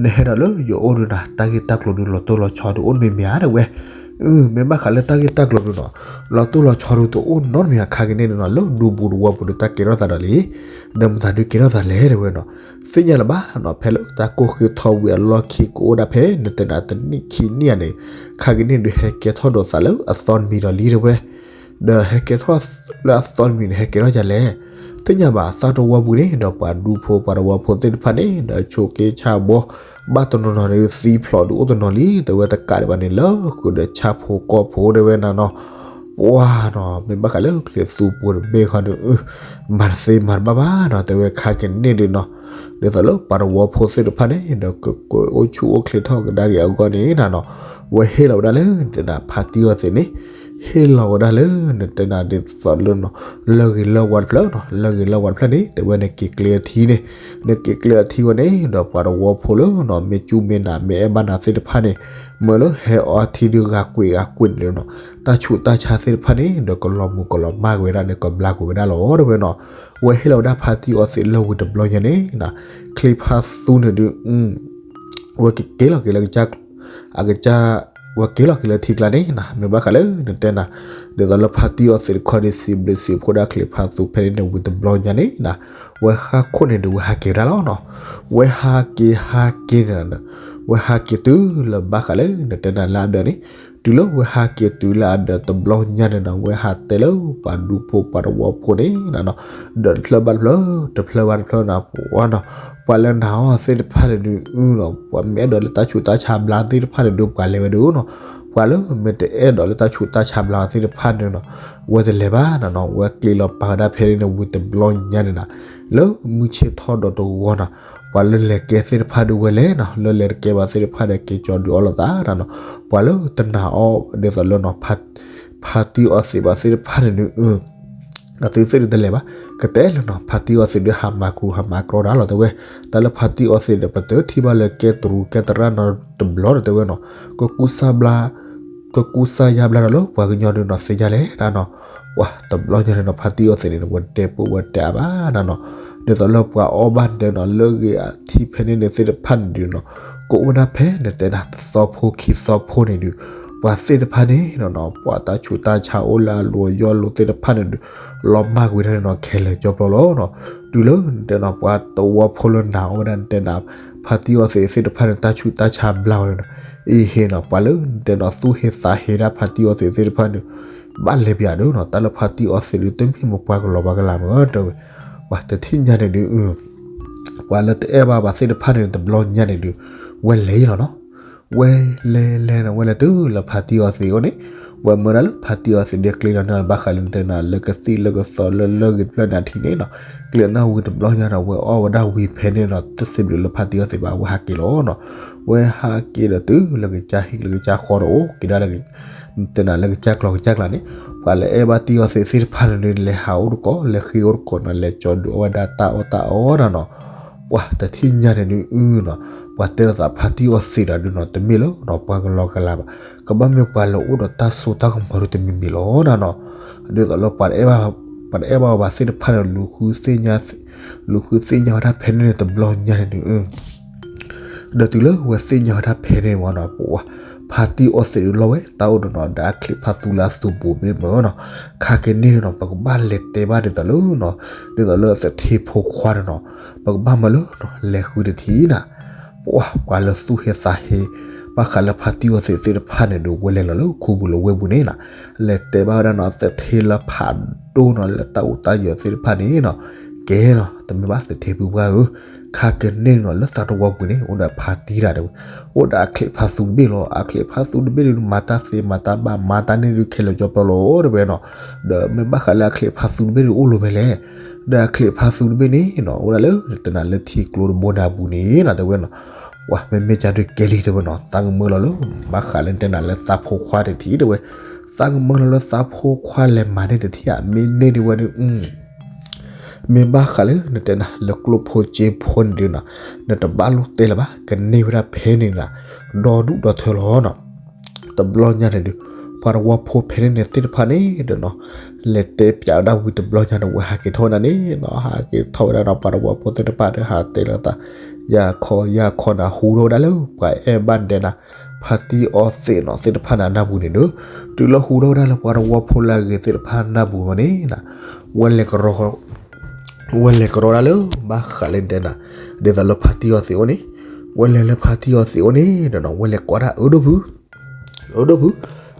နဟဲဒီးလၢယအိၣ်ဒုးနၤ တၢ်ဂ့ၢ်တၢ်ကျိၤဒုး လီၤတိၢ်လီၤဆီဒုးအိၣ်တမံၤမံၤဧါ တဲဝဲ မ့ၢ်ဘၣ်ဃးလၢတၢ်ဂ့ၢ်တၢ်ကျိၤဒုးနီၤ, လီၤတိၢ်လီၤဆီဒုးတအိၣ်နီတမံၤဧါ ခါကန့ၣ်ဒုးနီၤ လၢဒူပူၤတဝီပူၤဒုး တၢ်ကဲထီၣ်သးဒီးလံ, ဒီးမတၤဒုးကဲထီၣ်သးလဲၣ် တဲဝဲနီၤ, သ့ၣ်ညါလၢၤဘၣ်နီၤ ဖဲလၢတၢ်ကိၢ်ဃ့ထီဝံၤအလီၢ်ခံကအိၣ်ဒၣ်ဖဲ နတဲနၤတနံၣ်ခံနံၣ်ဧါန့ၣ်, ခါကန့ၣ်ဒုး ဟဲကဲထီၣ်ဒီးသးလၢအသီတမံၤဒီးလံတဲဝဲ, ဒီးဟဲကဲထီၣ်လၢအသီတမံၤန့ၣ် ဟဲကဲထီၣ်ဒ်လဲၣ်, သ့ၣ်ညါဘၣ် သးတဝီပူၤန့ၣ် ဒီးပှၤဒူဖိပှၤတဝီဖိသ့ၣ်တဖၣ်န့ၣ် ဒီးဆိးက့ဆါဘီ, ဘၣ်တနီၤနီၤန့ၣ်သံဖျိးဒုးအိၣ်တနီၤလံ တဲဝဲ, တကးဒံးဘၣ်န့ၣ် လၢဃုာ်ဒီးဆၣ်ဖိကီၢ်ဖိတဲဝဲနၤနီၤ, ပှၤနီၤ မ့ၢ်ဘၣ်ဃးလၢချံးသူပူၤတဘ့ၣ်ခီဒုး မၤတသ့မၤတဘၣ်ဘၣ်နီၤ တဲဝဲ ခါကန့ၣ်ဒုးနီၤ, ဒ်သိးလၢပှၤတဝီဖိသ့ၣ်တဖၣ်န့ၣ် ဒီးကကွဲးအိၣ်ဆူၣ်အိၣ်ချ့ထီၣ်ကဒါက့ၤအဂီၢ်န့ၣ်နၤနီၤ, ဝဲဟ့ၣ်လီၤဝဲဒၣ်လၢနတဲနၤ ဖါတံၢ်အီသံးန့ၣ်, ဟ့ၣ်လီၤဝဲဒၣ်လၢနတဲနၤဒ်သိးလၢနီၤ, လၢဂ့ၤလၢဝါတဖျၢၣ်နီၤ လၢဂ့ၤလၢဝါတဖျၢၣ်န့ၣ် တဲဝဲ နက့ၤကျဲအထံန့ၣ်, နက့ၤကျဲအထံဝဲန့ၣ် ဒီးပှၤတဝီဖိလၢနီၤ မ့ၢ်ကူမ့ၢ်နၤ မ့ၢ်အဲၣ်ဘၣ်နၤသ့ၣ်တဖၣ်န့ၣ်, မ့ၢ်လၢဟဲအီထံဒုးဂၤကွံာ်ဂၤကွံာ်န့ၣ်နီၤ, တၢ်ဆူးတၢ်ဆါသ့ၣ်တဖၣ်န့ၣ် ဒီးကလီၤမုၢ်ကလီၤမၢ်ကွံာ်ဝဲဒၣ်န့ၣ် ကဘျါကွံာ်ဝဲဒၣ်လီၤ တဲဝဲနီၤ, ဝဲဟ့ၣ်လီၤဝဲဒၣ်ဖါတံၢ်အီသံးလၢဝံၤတဘျီညါန့ၣ်နၤ, ချံးဖါသူန့ၣ်ဒုး ဝဲကက့ၤလီၤက့ၤလၢ အကစၢ်, ဝဲက့ၤလီၤက့ၤလၢထံကျါန့ၣ်နၤ မ့ၢ်ဘၣ်ဃးလၢနတဲနၤ, ဒ်သိးလၢဖါတံၢ်အီသံးတခီန့ၣ် စံးဘျုးစံးဖှိၣ်ဒၣ်ချံးဖါသူဖဲန့ၣ်န့ၣ်ဝံၤတဘျီညါန့ၣ်နၤ, ဝဲဃၣ်ခိၣ်န့ၣ်ဒုး ဝဲဟးက့ၤဝဲဒၣ်လီၤနီၤ, ဝဲဟးက့ၤဟးက့ၤန့ၣ်နၤ, ဝဲဟးက့ၤတုၤလၢဘၣ်ဃးလၢနတဲနၤလၢအဒၢးန့ၣ်, တုၤလၢဝဲဟးက့ၤတုၤလၢအဒၢးတဘျီညါန့ၣ်နၤ ဝဲဟးတဲလၢပှၤဒူဖိပှၤတဝီဖိန့ၣ်နၤနီၤ, ဒီးတဖျၢၣ်ဘၣ်တဖျၢၣ်, တဖျၢၣ်ဘၣ်တဖျၢၣ်နၤ ပှၤနီၤ, ပှၤလၢနာ်အီၤသ့ၣ်တဖၣ်န့ၣ်ဒုးနီၤ ပှၤမ့ၢ်အဲၣ်ဒိးလၢတၢ်ဆူးတၢ်ဆါဘျါသ့ၣ်တဖၣ်န့ၣ်ဒုး ပှၤလဲၤဝဲဒုးနီၤ, ပှၤလၢမ့ၢ်တအဲၣ်ဒိးလၢတၢ်ဆူးတၢ်ဆါဘျါအီၤသ့ၣ်တဖၣ်န့ၣ်နီၤ, ဝဲတလဲၤဘၣ်နၤနီၤ, ဝဲကျ့ၤလီၤပာ်ဝဲဒၣ်ဖဲန့ၣ်န့ၣ်ဝံၤတဘျီညါန့ၣ်နၤ, လၢမုၢ်ဆ့ၣ်ထီၣ်ဒီးတဂီၤနၤ, ပှၤလၢလဲၤကဲသ့ၣ်တဖၣ်ဒုးဝဲလဲၤနီၤ, လၢလဲၤတကဲဘၣ်သ့ၣ်တဖၣ်ဒီးက့ၤကၠီဒုးအီလီၤသးနၤနီၤ, ပှၤလၢတနာ်အီၤဒ်သိးလၢနီၤ ဖါတံၢ်အီသံးဘၣ်သ့ၣ်တဖၣ်န့ၣ်ဒုး အသုသ့ၣ်ဒုးတလဲၤဘၣ်, ကတဲလၢနီၤ ဖါတံၢ်အီသံးဒုးဟးမၤကရူၢ်ဟးမၤကရူၢ်ဒၣ်လီၤတဲဝဲ, တၢ်လၢဖါတံၢ်အီသံးဒီး ပတထံၣ်ဘၣ်လၢကဲတရူးကဲသရၣ်နီတဘျီဒီးတဲဝဲနီၤ, ကကူစါဘျါ, ကကူစါယါဘျါဒီးလၢပှၤကညီဒုးနီၤသ့ယါလဲၣ်နၤနီၤ, ပှၤတဘျီညါန့ၣ်နီၤ ဖါတံၢ်အီသံးန့ၣ် ဝဲတဲပိာ်ဝဲတဲအါဘၣ်နၤနီၤ, ဒ်သိးလၢပှၤအီၣ်ဘၣ်တဲနီၤ လၢဂ့ၤအထံဖဲန့ၣ်န့ၣ်သ့ၣ်တဖၣ်န့ၣ်ဒုးနီၤ, ကအိၣ်ဝဲဒၣ်ဖဲနတဲနၤတသီဖိခံသီဖိန့ၣ်ဒုး ပှၤသ့ၣ်တဖၣ်န့ၣ်နီၤနီၤ ပှၤတၢ်ဆူးတၢ်ဆါအိၣ်လၢအလိၤအယီၢ်လိၤသ့ၣ်တဖၣ်န့ၣ်ဒုး လီၤမၢ်ကွံာ်တၢ်န့ၣ်နီၤ ခဲလၢာ်ကၠီဖျိလီၤနီၤ, တုၤလၢနတဲနီၤ ပှၤတဝီဖိလၢနာ်အီၤဝဲဒၣ်နတဲနၤ ဖါတံၢ်အီသံးသ့ၣ်တဖၣ်န့ၣ် တၢ်ဆူးတၢ်ဆါဘျါဝဲန့ၣ်နီၤ, အံၤဟ့ၣ်နီၤ ပှၤလၢနတဲနီၤ သူၣ်ဟ့သးဟ့ဒၣ်ဖါတံၢ်အီသံးသ့ၣ်တဖၣ်န့ၣ် ဘၣ်လဲၤပၠးဒုးနီၤ တၢ်လၢဖါတံၢ်အီသံးဒုး တမ့ၢ်မပှၤကလီၤပှၤကလးမ့ၢ်တဲဝဲ, ပှၤတထံၣ်ညါန့ၣ်ဒုး ပှၤလၢတအဲၣ်ဘၣ်ဘၣ်သ့ၣ်တဖၣ်န့ၣ် တဘျီညါန့ၣ်ဒုး ဝဲလဲၤလီၤနီၤ, ဝဲလဲၤလဲၤနီၤ ဝဲလဲၤတုၤလၢဖါတံၢ်အီသံးအိၣ်န့ၣ်, ဝဲမၢဒၣ်လၢဖါတံၢ်အီသံးဒုးကျ့ၤလီၤန့ၣ် ဘၣ်ဃးလၢနတဲနၤ လၢကသံၣ်လၢကသီလၢလၢဂ့ၤတဖျၢၣ်န့ၣ်အထံန့ၣ်နီၤ, ကျ့ၤလီၤန့ၣ်ဝံၤတဘျီညါနီၤ ဝဲအီၣ်ဝဲဒၣ်ဝံၤဖဲန့ၣ်နီၤ တစံးဘျုးလၢဖါတံၢ်အီသံးဘၣ် ဝဲဟးက့ၤလီၤနီၤ, ဝဲဟးက့ၤဒီးတုၤလၢကစၢ်ဟံၣ်လၢကစၢ်ဃီဒီးအိၣ်က့ၤဒၣ်လၢ နတဲနၤလၢကစၢ်ကျီၢ်ကစၢ်ကျါန့ၣ်, ပှၤလၢအဲၣ်ဘၣ်တံၢ်အီသံးသ့ၣ်တဖၣ်န့ၣ်ဒုး လဲၤဟးအိၣ်တကိး လဲၤဃ့အိၣ်တကိးနီၤ လဲၤကၠီဒုးအီၣ်ဝဲဒၣ်တၢ်အီၣ်တၢ်အီဒၣ်နီၤ, ပှၤတထံၣ်ညါန့ၣ်ဒုးနီၤ, ပှၤတဲလီၤသးဖါတံၢ်အီသံးဒီးဒုးနီၤ တမ့ၢ်လၢနီၤ ပှၤကလီၤကလးဘၣ်, ကဘၣ်မ့ၢ်ပှၤလၢအိၣ်ဒီးတၢ်စိတၢ်ကမီၤဒုးတမံၤမံၤလီၤနၤနီၤ, ဒ်သိးလၢ ပှၤတအဲၣ်ဘၣ်ဘၣ်သ့ၣ်တဖၣ်န့ၣ် လူၤဃုသ့ၣ်ညါ လူၤဃုသ့ၣ်ညါဝဲဒၣ်ဖဲန့ၣ်န့ၣ်တဘျီညါန့ၣ်ဒုး ဒီးတုၤလၢဝဲသ့ၣ်ညါဝဲဒၣ်ဖဲန့ၣ်ဝံၤနီၤ ပှၤဖါတံၢ်အီသံးဒုးလီၤဝဲ တၢ်အိၣ်ဒီးနီၤ ဒီးအချံးဖါသူလၢအသူးပူၤမ့ၢ်မၢနီၤ, ခါက့ၤန့ၣ်နီၤ ပကဘၣ်လဲၤတဲဘၣ်ဒ်သိးလၢနီၤ ဒ်သိးလၢသထ့ဖိခွါန့ၣ်နီၤ ပကဘၣ်မၢလၢနီၤ လဲၤဃုတထံၣ်နၤ ပှၤလၢသူၣ်ဟ့သးဟ့ ဘၣ်ဃးလၢဖါတံၢ်အီသံးသ့ၣ်တဖၣ်န့ၣ်ဒုး ဝဲလဲၤလီၤလၢခူပူၤလၢဝ့ၢ်ပူၤန့ၣ်နီၤ, လဲၤတဲဘၣ်ဝဲဒၣ်နီၤ သထ့လၢဖးဒိၣ်နီၤ လၢတၢ်အိၣ်တၢ်ယၢၤသ့ၣ်တဖၣ်န့ၣ်နီၤ, ကဲနီၤ တမ့ၢ်ဘၣ်သထ့ဖုပှၢ်ဧၢ, ခါက့ၤန့ၣ်နီၤ လၢသးတဝီပူၤန့ၣ် အိၣ်ဒီးဖါတံၢ်တၢ်တဲဝဲ, အိၣ်ဒီးအချံးဖါသူတဘ့ၣ်လီၤ, အချံးဖါသူတဘ့ၣ်ဒုး မၤတၢ်သ့မၤတၢ်ဘၣ် မၤတၢ်န့ၣ်ဒုးခဲလၢာ်ကၠီပျီလီၤတဲဝဲနီၤ, ဒီးမ့ၢ်ဘၣ်ဃးလၢအချံးဖါသူတဘ့ၣ်ဒုးအိၣ်လီၤဖဲလဲၣ်, ဒီးအချံးဖါသူတဘ့ၣ်န့ၣ်နီၤ အိၣ်ဒၣ်လၢတနၤလၢထံကျိတဘိန့ၣ်အပူၤန့ၣ်နီၤ တဲဝဲနီၤ, ပှၤမ့မ့ၢ်ကဒုးကဲလံတဲဝဲနီၤ သးကမၢလီၤလၢ ဘၣ်ဃးလၢတဲနၤလၢသးဖိခွါတထံၣ်တဲဝဲ, သးကမၢလီၤလၢသးဖိခွါလဲၤမၤန့ၢ်တထံၣ်ဧါ မ့ၢ်န့ၢ်ဒုးဝဲဒုး မ့ၢ်ဘၣ်ဃးလၢနတဲနၤလၢကျိၣ်ဖိစ့ဖိန့ၣ်ဒုးနီၤ, နတဘၣ်လိၣ်တဲလၢၤဘၣ် ကန့ၢ်ဝဲဒၣ်ဖဲန့ၣ်နၤ, ဒီဒူၣ်ဒီထၢလီၤနီၤ, တဘျီညါန့ၣ်ဒုး ပှၤတဝီဖိဖဲန့ၣ်န့ၣ်သ့ၣ်တဖၣ်န့ၣ်ဒီးနီၤ, လဲၤတဲပၠးဝဲဒၣ်ဝံၤတဘျီညါန့ၣ် ဝဲဟးက့ၤထီၣ်ဝဲဒၣ်န့ၣ်နီၤ, ဟးက့ၤထီၣ်ဝဲဒၣ်နီၤ ပှၤတဝီဖိသ့ၣ်တဖၣ်ဒီးဟးတဲလီၤသး ယၤခီယၤခီနၤ ဟူထီၣ်ဝဲဒၣ်လၢပှၤအဲၣ်ဘၣ်နတဲနၤ ဖါတံၢ်အီသံးနီၤသ့ၣ်တဖၣ်န့ၣ်နၢ်ပူၤန့ၣ်ဒီး, တုၤလၢဟူထီၣ်ဝဲဒၣ်လၢပှၤတဝီဖိလၢအဂ့ၤသ့ၣ်တဖၣ်နၢ်ပူၤမ့ၢ်န့ၣ်နီၤ, ဝဲလဲၤကရီ ဝဲလဲၤကရီဒၣ်လၢ ဘၣ်ဃးလၢတဲနၤ ဒ်သိးလၢဖါတံၢ်အီသံးအိၣ်န့ၣ်, ဝဲလဲၤလၢဖါတံၢ်အီသံးအိၣ်န့ၣ်ဒီးနီၤ ဝဲလဲၤကိးဒၣ်အၢဒိၣ်ဖု အၢဒိၣ်ဖု,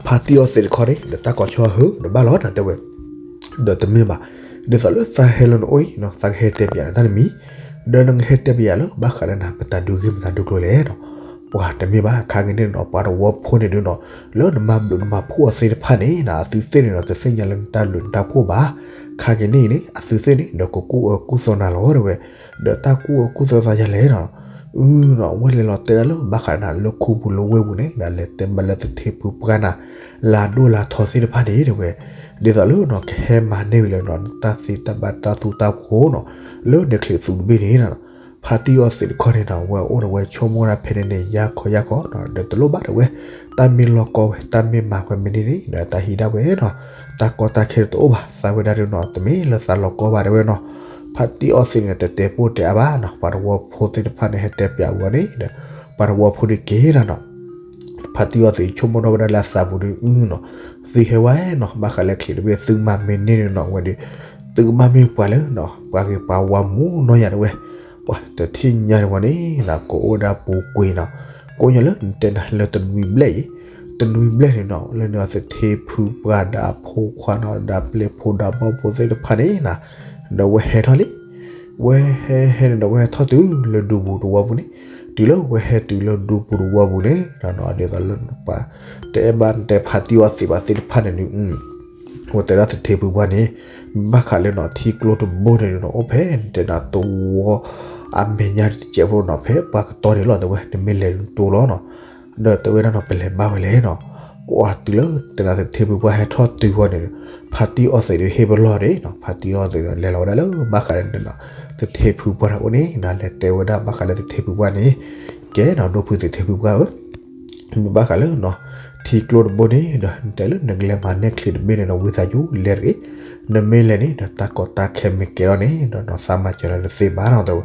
ဖါတံၢ်အီသံးတခီန့ၣ် ဒီးတၢ်ကီၢ်ဆီဟၢ နဘၣ်လီၤနတဲဝဲ, ဒီးတမ့ၢ်ဘၣ်, ဒ်သိးလၢသးဟဲလၢနအိၣ်အံၤနီၤ သးကဟဲတဲပၠးနၤတၢ်တမံၤ, ဒီးနကဟဲတဲပၠးလၢ ဘၣ်ဃးဒီးနၤ ပတၢ်ဒုးဂ့ၢ်မတၤဒုးကျိၤလဲၣ်နီၤ, ပှၤတမ့ၢ်ဘၣ် ခါက့ၤန့ၣ်နီၤ ပှၤတဝီဖိန့ၣ်ဒုးနီၤ လၢနမၤဘျုးနမၤဖှိၣ်အီၤသ့ၣ်တဖၣ်န့ၣ်နီၤ အသုသ့ၣ်န့ၣ်ဒီး တသ့ၣ်ညါလၢနတၢ်ဘျုးနတၢ်ဖှိၣ်ဘၣ်, ခါက့ၤန့ၣ်န့ၣ် အသုသ့ၣ်န့ၣ်ဒီး ကကူၣ်အၢကူၣ်သီနၤလီၤတဲဝဲ, ဒီးတၢ်ကူၣ်အၢကူၣ်သီသးယၤလဲၣ်နီၤ, အနီၤ ဝဲလဲၤလီၤတဲဒၣ်လၢ ဘၣ်ဃးနၤလၢခူပူၤလၢဝ့ၢ်ပူၤန့ၣ် ဒီးလဲၤတဲဘၣ်လၢသထ့ဖုပှၢ်နၤ လၢအဒိၣ်လၢအထီသ့ၣ်တဖၣ်န့ၣ်တဲဝဲ, ဒ်သိးလၢနီၤ ကဟဲမၤန့ၢ်ဝံၤလၢနီၤ နတၢ်သ့တၢ်ဘၣ်တၢ်သူတၢ်ဖှိၣ်နီၤ လၢနချံးသူတဘ့ၣ်န့ၣ်နီၤ, ဖါတံၢ်အီသံးတခီန့ၣ်နီၤ ဝဲအိၣ်ဒီးဝဲဆိကမိၣ်ဒၣ်ဖဲန့ၣ်န့ၣ် ယၤခီယၤခီနီၤ ဒီးတလိၣ်ဘၣ်တဲဝဲ, တၢ်မ့ၢ်လီၤကီဝဲ တၢ်မ့ၢ်မၤဝဲမ့ၢ်န့ၣ်န့ၣ် ဒီးတၢ်ဟံးဒၣ်ဝဲနီၤ, တၢ်ကီတၢ်ခဲတအိၣ်ဘၣ် သးဝဲဒၣ်ဒုးနီၤ တမ့ၢ်လၢသးလီၤကီဘၣ်တဲဝဲနီၤ, ဖါတံၢ်အီသံးန့ၣ် တတဲပိာ်တဲအါဘၣ်နီၤ ပှၤတဝီဖိသ့ၣ်တဖၣ်န့ၣ် ဟဲတဲပၠးဝဲန့ၣ်ဒီး ပှၤတဝီဖိဒုးက့ၤနၤနီၤ ဖါတံၢ်အီသံးဆိကမိၣ်ထီၣ်ဝဲဒၣ်လၢအသးပူၤဒုးနီၤ, သုဟဲဝဲနီၤ ဘၣ်ဃးလၢချံးတဘ့ၣ် သုမၤမ့ၢ်န့ၢ်န့ၣ်နီၤ ဝဲဒီး သုကဘၣ်မ့ၢ်ပှၤလၢနီၤ ပှၤဂ့ၤပှၤဝါမူနီၢ်ယၤတဲဝဲ, ပှၤတထံၣ်ညါန့ၣ်ဝဲန့ၣ်နီၤ ကအိၣ်ဝဲဒၣ်ပူၤကွံာ်နီၤ, ကိးညါလၢနတဲနၤလၢတနွံဘျဲၣ်အံၤ, တနွံဘျဲၣ်န့ၣ်နီၤ လၢန့ၣ်သထ့ဖုပှၢ်ဒီးအဖိခွါနီၤ ဒီးအပျဲၢ်ဖိဒီးအဘီဖိသ့ၣ်တဖၣ်န့ၣ်နီၤ, ဒီးဝဲဟဲထီၣ်လံ ဝဲဟဲဟဲန့ၣ်ဒီး ဝဲဟဲထီၣ်တုၤလၢဒူပူၤတဝီပူၤန့ၣ်, တုၤလၢဝဲဟဲတုၤလၢဒူပူၤတဝီပူၤန့ၣ် ဒ်သိးလၢပှၤ တအဲၣ်ဘၣ်နတဲဖါတံၢ်အီသံးဘၣ်သ့ၣ်တဖၣ်န့ၣ်ဒုး ဝဲတဲဒၣ်သထ့ဖုပှၢ်န့ၣ် ဘၣ်ဃးလၢနီၤ ထံကျိတဘိန့ၣ်နီၤ အိၣ်ဖဲတဲဒၣ်တဝီ အမဲာ်ညါတစဲးဖိနီၤ ဖဲပှၤကတီၤန့ၣ်လီၤ တဲဝဲ နမ့ၢ်လဲၤနတိလီၤနီၤ, ဒီးတဲဝဲဒၣ်နီၤ ပလဲၤဘၣ်ဝဲလဲၣ်နီၤ, ပှၤတုၤလၢတဲဒၣ်သထ့ဖုပှၢ်ဟဲထီၣ်တုၤဝဲန့ၣ် ဖါတံၢ်အီသံးဒုးဟ့ၣ်ပလီၢ်န့ၣ်နီၤ ဖါတံၢ်အီသံးဒီး လဲၤလီၤဝဲဒၣ်လၢဘၣ်ဃးလၢနီၤ သထ့ဖုပှၢ်န့ၣ်အိၣ်န့ၣ်နီၤ လဲၤတဲဝဲဒၣ်ဘၣ်ဃးလၢသထ့ဖုပှၢ်န့ၣ်, ကဲနီၤ ဒိၣ်ဖုသထ့ဖုပှၢ်ဧၢ မ့ၢ်ဘၣ်ဃးလၢနီၤ ထံကျိတဘိန့ၣ်ဒီး နတဲလၢနကလဲၤမၤန့ၢ်ချံးတဘ့ၣ်န့ၣ်ဒီး ဝံသးစူၤလဲၤတဂ့ၤ, နမ့ၢ်လဲၤန့ၣ်ဒီး တၢ်ကီတၢ်ခဲမ့ၢ်ကဲထီၣ်န့ၣ်ဒီး နီၤသးမၤစၢၤလၢနသ့ဘၣ်နီၤ တဲဝဲ,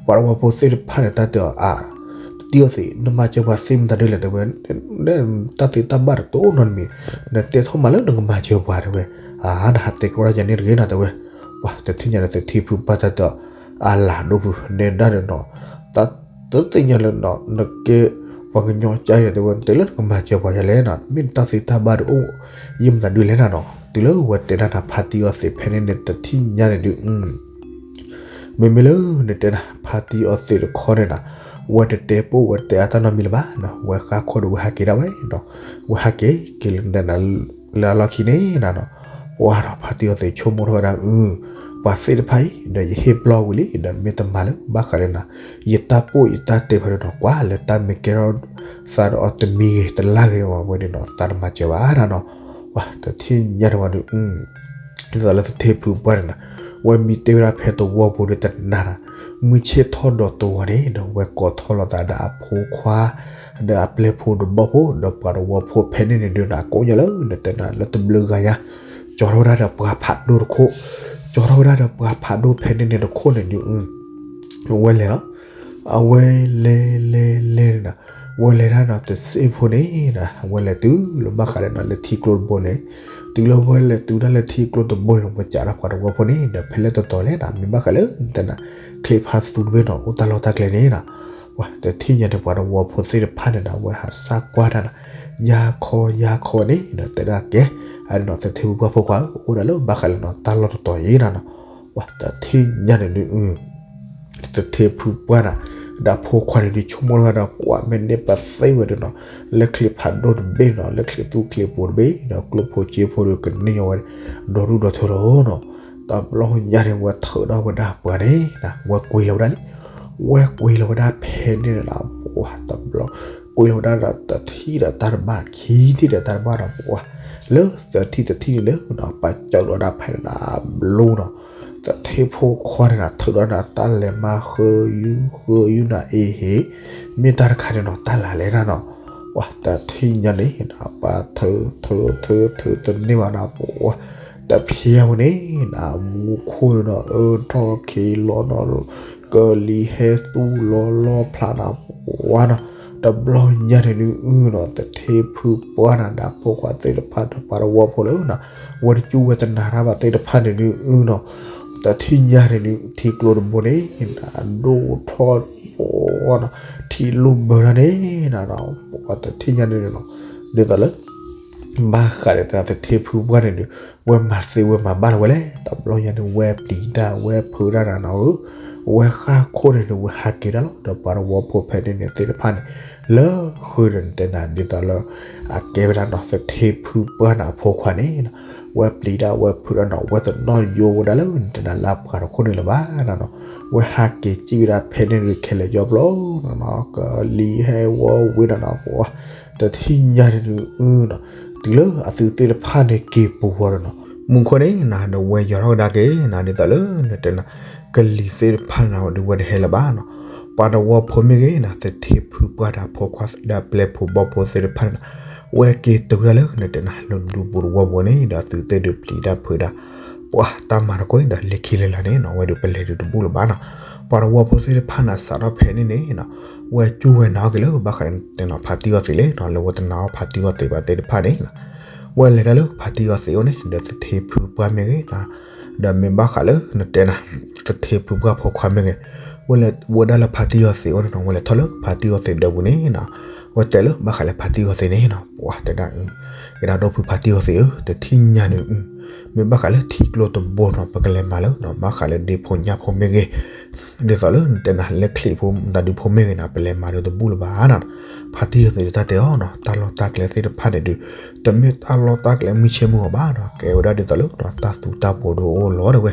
ပှၤတဝီဖိသ့ၣ်တဖၣ်န့ၣ် တၢ်တဲအီၤအါ, တံၢ်အီသံး နမၤစၢၤပှၤသ့မတၤဒ်လဲၣ် တဲဝဲ, တၢ်သ့တၢ်ဘၣ်တအိၣ်နီတမံၤ, နတဲထီၣ်မးလၢနကမၤစၢၤပှၤ တဲဝဲ, အါ နဟးတဲကီတၢ်ယၤန့ၣ်တဂ့ၤနီၤ တဲဝဲ, ပှၤတထံၣ်ညါလၢသထ့ဖုပှၢ်တၢ်တဲအီၤ အါလၢဒိၣ်ဖု နဲဒၣ်ဒီးနီၤ တသ့ၣ်ညါလၢနီၤ နကဲပှၤကညီကါအံၤ တဲဝဲ နတဲလၢနကမၤစၢၤပှၤယၤလဲၣ်နီၤ မ့ၢ်နတၢ်သ့တၢ်ဘၣ်တအိၣ် ယံာ်မတၤဒုလဲၣ်နၤနီၤ တုၤလၢဝဲတဲဒၣ်နၤဖါတံၢ်အီသံးဖဲန့ၣ်န့ၣ် တထံၣ်ညါန့ၣ်ဒုး မ့မ့ၢ်လၢနတဲနၤ ဖါတံၢ်အီသံးတခီန့ၣ်နီၤ ဝဲတတဲပိာ်ဝဲတတဲအါတၢ်နီတမံၤလၢၤဘၣ်နီၤ ဝဲဃါခိၣ်ဒီးဝဲဟးက့ၤဒၣ်ဝဲနီၤ ဝဲဟးက့ၤက့ၤလၢနတဲနၤ လၢအလီၢ်ခံန့ၣ်နၤနီၤ ပှၤဒီးဖါတံၢ်အီသံးဆိကမိၣ်ထီၣ်ဝဲဒၣ် အု ပှၤသ့ၣ်တဖၣ်အံၤ ဒီးယဟ့ၣ်ပလီၢ်ဝံၤလံ ဒီးမ့ၢ်တမၤလၢဘၣ်ဃးလၢနၤ ယတၢ်ပိာ်ယတၢ်တဲဖဲန့ၣ်နီၤ ကွၢ်လၢတၢ်မ့ၢ်ကဲထီၣ်သးဒီးအီၤတမံၤဂ့ၤတလါဂ့ၤဝဲန့ၣ်နီၤ သးတမၤစၢၤဘၣ်နၤနီၤ ပှၤတထံၣ်ညါန့ၣ်ဝဲဒီး ဒ်သိးလၢသထ့ဖုပှၢ်န့ၣ်နီၤ ဝဲမံတ့ၢ်ဝဲဒၣ်ဖဲတဝီပူၤဒီးတနၤနီၤ မုၢ်ဆ့ၣ်ထီၣ်ဒီးတဝီန့ၣ် ဒီးဝဲကိးထီၣ်လိာ်သးဒီးအဖိခွါ ဒီးအပျဲၢ်ဖိဒီးဘီၣ်ဖိ ဒီးပှၤတဝီဖိဖဲန့ၣ်န့ၣ်ဒုးနီၤ ကိးညါလၢနတဲနၤလၢတဘျုးဂၤညါ ကၠီထီၣ်ဝဲဒၣ်ဒီးပှၤဖးဒိၣ်တခိၣ်, ကၠီ ကၠီၤထီၣ်ဝဲဒၣ်ဒီးပှၤဖးဒိၣ်ဖဲန့ၣ်န့ၣ်တခိၣ်န့ၣ်ဒုး အဝဲလဲၤလီၤ. အဝဲလဲၤလဲၤလဲၤန့ၣ်ဒီး အဝဲလဲၤတၢ်ဒီးတစ့ဖိန့ၣ်ဒီး အဝဲလဲၤတုၤလၢဘၣ်ဃးဒီးလၢထံကျိတဘိန့ၣ်, တုၤလၢအဝဲလဲၤတုၤဒၣ်လၢထံကျိတဘိန့ၣ် ပစးထီၣ်ပှၤတဝီဖိန့ၣ်ဒီး ဖဲလဲၣ်တတီၤလဲၣ်ဒီး မ့ၢ်ဘၣ်ဃးလၢတနၤ ချံးဖးသူတဘ့ၣ်နီၤ အိၣ်တၢ်လီၢ်တၢ်ကျဲန့ၣ်နီၤ. ပှၤတထံၣ်ညါန့ၣ် ပှၤတဝီဖိသ့ၣ်တဖၣ်န့ၣ်ဒီး အဝဲဟးစၢ်ကွၢ်တၢ်နီၤ ယါခီယါခီန့ၣ်ဒီး တဲဒၣ်ကဲ အန့ၣ်နီၤ သထ့ဖုပှၢ်ဖိခွါဧၢ အိၣ်ဒၣ်လၢဘၣ်ဃးလၢနီၤ တၢ်လီၢ်တတီၤအံၤနီၤနီၤ. ပှၤတထံၣ်ညါန့ၣ်ဒုး သထ့ဖုပှၢ်န့ၣ် ဒီးဖိခွါန့ၣ်ဒုး ဆိကမိၣ်ဝဲဒီး ပှၤမ့ၢ်န့ၢ်ပသ့ဝဲဒၣ်နီၤ လၢချံးဖးဒိၣ်တဘ့ၣ်နီၤ လၢချံးသူချံးပူၤတဘ့ၣ်ဒီး ကျိၣ်ဖိစ့ဖိဒီး ကန့ၢ်အီၤဝဲ ဒီဒူၣ်ဒီထၢလီၤနီၤ. တဘျီညါန့ၣ် ဝဲထုးထီၣ်ဝဲဒၣ်ပှၤန့ၣ် ဝဲကွံာ်လီၤဝဲဒၣ်လံ. ဝဲကွံာ်လီၤဝဲဒၣ်ဖဲန့ၣ်န့ၣ်နီၤ ပှၤတဘျီ ကွံာ်လီၤဝဲဒၣ်ဒီးတထံၣ်ဒီးတၢ်တဘၣ် ခံထံၣ်ဒီးတၢ်တဘၣ်နီၤ ပှၤ လၢသထံၣ်တထံၣ်န့ၣ်လၢနီၤ ပာ်စၢၤလီၤဒၣ်ဖဲန့ၣ်နီၤဘျီနီၤ. သထ့ဖိခွါန့ၣ်နီၤ ထုးထီၣ်ဒီးတၢ်လဲၤမၤဃုယူၤဃုယူၤနီၤ အ့ဟ့ၣ် မ့ၢ်တၢ်တခါန့ၣ်နီၤ တၢ်လၢ်လဲၣ်နီၤနီၤ. ပှၤတထံၣ်ညါန့ၣ်နီၤ ပှၤထုးထုးထုးထုးတန့ၢ်ဘၣ်နီၤ ပှၤ တဖျဲဝဲန့ၣ်နီၤ မူခိၣ်န့ၣ်နီၤ အၢထီၣ်ခ့လီၤနီၤ ကလံၤဟဲသူလီၤလီၤဖျးနီၤ ပှၤနီၤ. တဘျီညါန့ၣ်ဒုးနီၤ သထ့ဖုပှၢ်န့ၣ်ဒီးဖိခွါသ့ၣ်တဖၣ်ဒီးပှၤတဝီဖိလၢနီၤ ဝဲတစူၢ်ဝဲတနာ်တၢ်ဘၣ်သ့ၣ်တဖၣ်န့ၣ်ဒုးနီၤ တထံၣ်ညါန့ၣ်ဒုး ထံကျိတဘိန့ၣ် အဒိၣ်ထီၣ်ပှၤနီၤ ထံလိၣ်ဘၢတၢ်န့ၣ်နီၤ ပှၤတထံၣ်ညါန့ၣ်နီၤ ဒ်သိးလၢ ဘၣ်ဃးဒီးတၢ်သထ့ဖုပှၢ်န့ၣ်ဒုး ဝဲမၤသ့ဝဲမၤဘၣ်လီၤဝဲလဲၣ်. တဘျီညါန့ၣ် ဝဲပျံၤတၢ်ဝဲဖုးတၢ်နီၤနီၤဧၢ ဝဲဃၣ်ခိၣ်န့ၣ်ဒုး ဝဲဟးက့ၤတၢ်လီၤ ဒီးပှၤတဝီဖိဖဲန့ၣ်န့ၣ်သ့ၣ်တဖၣ်န့ၣ် လၢဃုာ်ဒီးနတဲနၤဒ်သိးလၢ အကဲဝဲဒၣ်နီၤ သထ့ဖုပှၢ်န့ၣ်အဖိခွါန့ၣ်နီၤ ဝဲပျံၤတၢ်ဝဲဖုးတၢ်နီၤ ဝဲတနီၣ်ယိဝဲဒၣ်လၢနတဲနၤလၢအပှၤတခိၣ်န့ၣ်လၢၤဘၣ်နီၤနီၤ ဝဲဟးက့ၤစံၣ်ဝဲဒၣ်ဖဲန့ၣ်ဒုး ခဲလၢာ်ယီဘျီနီၤနီၤ ကလံၤဟဲဝီဝ့ၢ်နီၤနီၤ ပှၤ တထံၣ်ညါန့ၣ်ဒုးနီၤ တုၤလၢအသုသ့ၣ်တဖၣ်န့ၣ်က့ၤပူၤဝဲဒီးနီၤ မူခိၣ်န့ၣ်နီၤ ဒီးဝဲယီၤထီၣ်ကဒါက့ၤနီၤ ဒ်သိးလၢနတဲနၤ ကလံၤသ့ၣ်တဖၣ်န့ၣ်နီၤ ဒုးဝဲတဟဲလၢၤဘၣ်နီၤ ပှၤတဝီဖိမ့ၢ်ဂ့ၤနီၤ သထ့ဖုပှၢ်ဒီးဖိခွါဒီးပျဲၢ်ဖိဘီၣ်ဖိသ့ၣ်တဖၣ်န့ၣ်နီၤ ဝဲက့ၤတုၤဒၣ်လၢနတဲနၤ လၢဒူပူၤတဝီပူၤန့ၣ် ဒီးသုသ့ၣ်ဒုးပျံၤတၢ်ဖုးတၢ် ပှၤတၢ်မၤတခီအံၤဒီး လၢခံလၢလာ်န့ၣ်နီၤ ဝဲဒုးပလဲၤဒုးတဘူၣ်လၢၤဘၣ်နီၤ ပှၤတဝီဖိသ့ၣ်တဖၣ်န့ၣ် စးထီၣ်ဖဲန့ၣ်န့ၣ်နီၤ ဝဲစူၢ်ဝဲနာ်အီၤက့ၤလၢဘၣ်ဃးဒီးနတဲနၤဖါတံၢ်အီသံးလဲၣ်နီၤ လၢဝဲတနာ်အီၤဖါတံၢ်အီသံးဘၣ်သ့ၣ်တဖၣ်န့ၣ်နီၤ ဝဲလဲၤဒၣ်လၢဖါတံၢ်အီသံးအိၣ်န့ၣ် ဒီးသထ့ဖုပှၢ်မ့ၢ်ဂ့ၤနီၤ ဒီးမ့ၢ်ဘၣ်ဃးလၢနတဲနၤ သထ့ဖုပှၢ်ဖိခွါမ့ၢ်ဂ့ၤ ဝဲလဲၤဝဲဒၣ်လၢဖါတံၢ်အီသံးအိၣ်န့ၣ်နီၤ ဝဲလဲၤထီၣ်လၢဖါတံၢ်အီသံးဒၢးပူၤန့ၣ်နီၤ ဝဲတဲလၢဘၣ်ဃးလၢဖါတံၢ်အီသံးန့ၣ်နီၤ ပှၤတဲဒၣ် ကဲဒၣ်ဒိၣ်ဖုဖါတံၢ်အီသံးဧၢ တထံၣ်ညါန့ၣ် မ့ၢ်ဘၣ်ဃးလၢထံကျိတဘိနီၤ ပကလဲၤမၤလၢနီၤ ဘၣ်ဃးလၢဒ့ဖိညၣ်ဖိမ့ၢ်ဂ့ၤ ဒ်သိးလၢနတဲနၤလၢချံးဖိမတၤဒုးဖိမ့ၢ်ဂ့ၤနီၤ ပလဲၤမၤဒုးတဘူၣ်လၢၤဘၣ်နီၤ ဖါတံၢ်အီသံးဒီးတၢ်တဲအီၤနီၤ တၢ်လီၢ်တၢ်ကျဲသ့ၣ်တဖၣ်န့ၣ်ဒုး တမ့ၢ်တၢ်လီၢ်တၢ်ကျဲမုၢ်ဆ့ၣ်မုၢ်ဂီၤဘၣ်နီၤ ကဲဝဲဒၣ်ဒ်သိးလၢနီၤ တၢ်သူတၢ်ပိးဒုးအိၣ်လီၤတဲဝဲ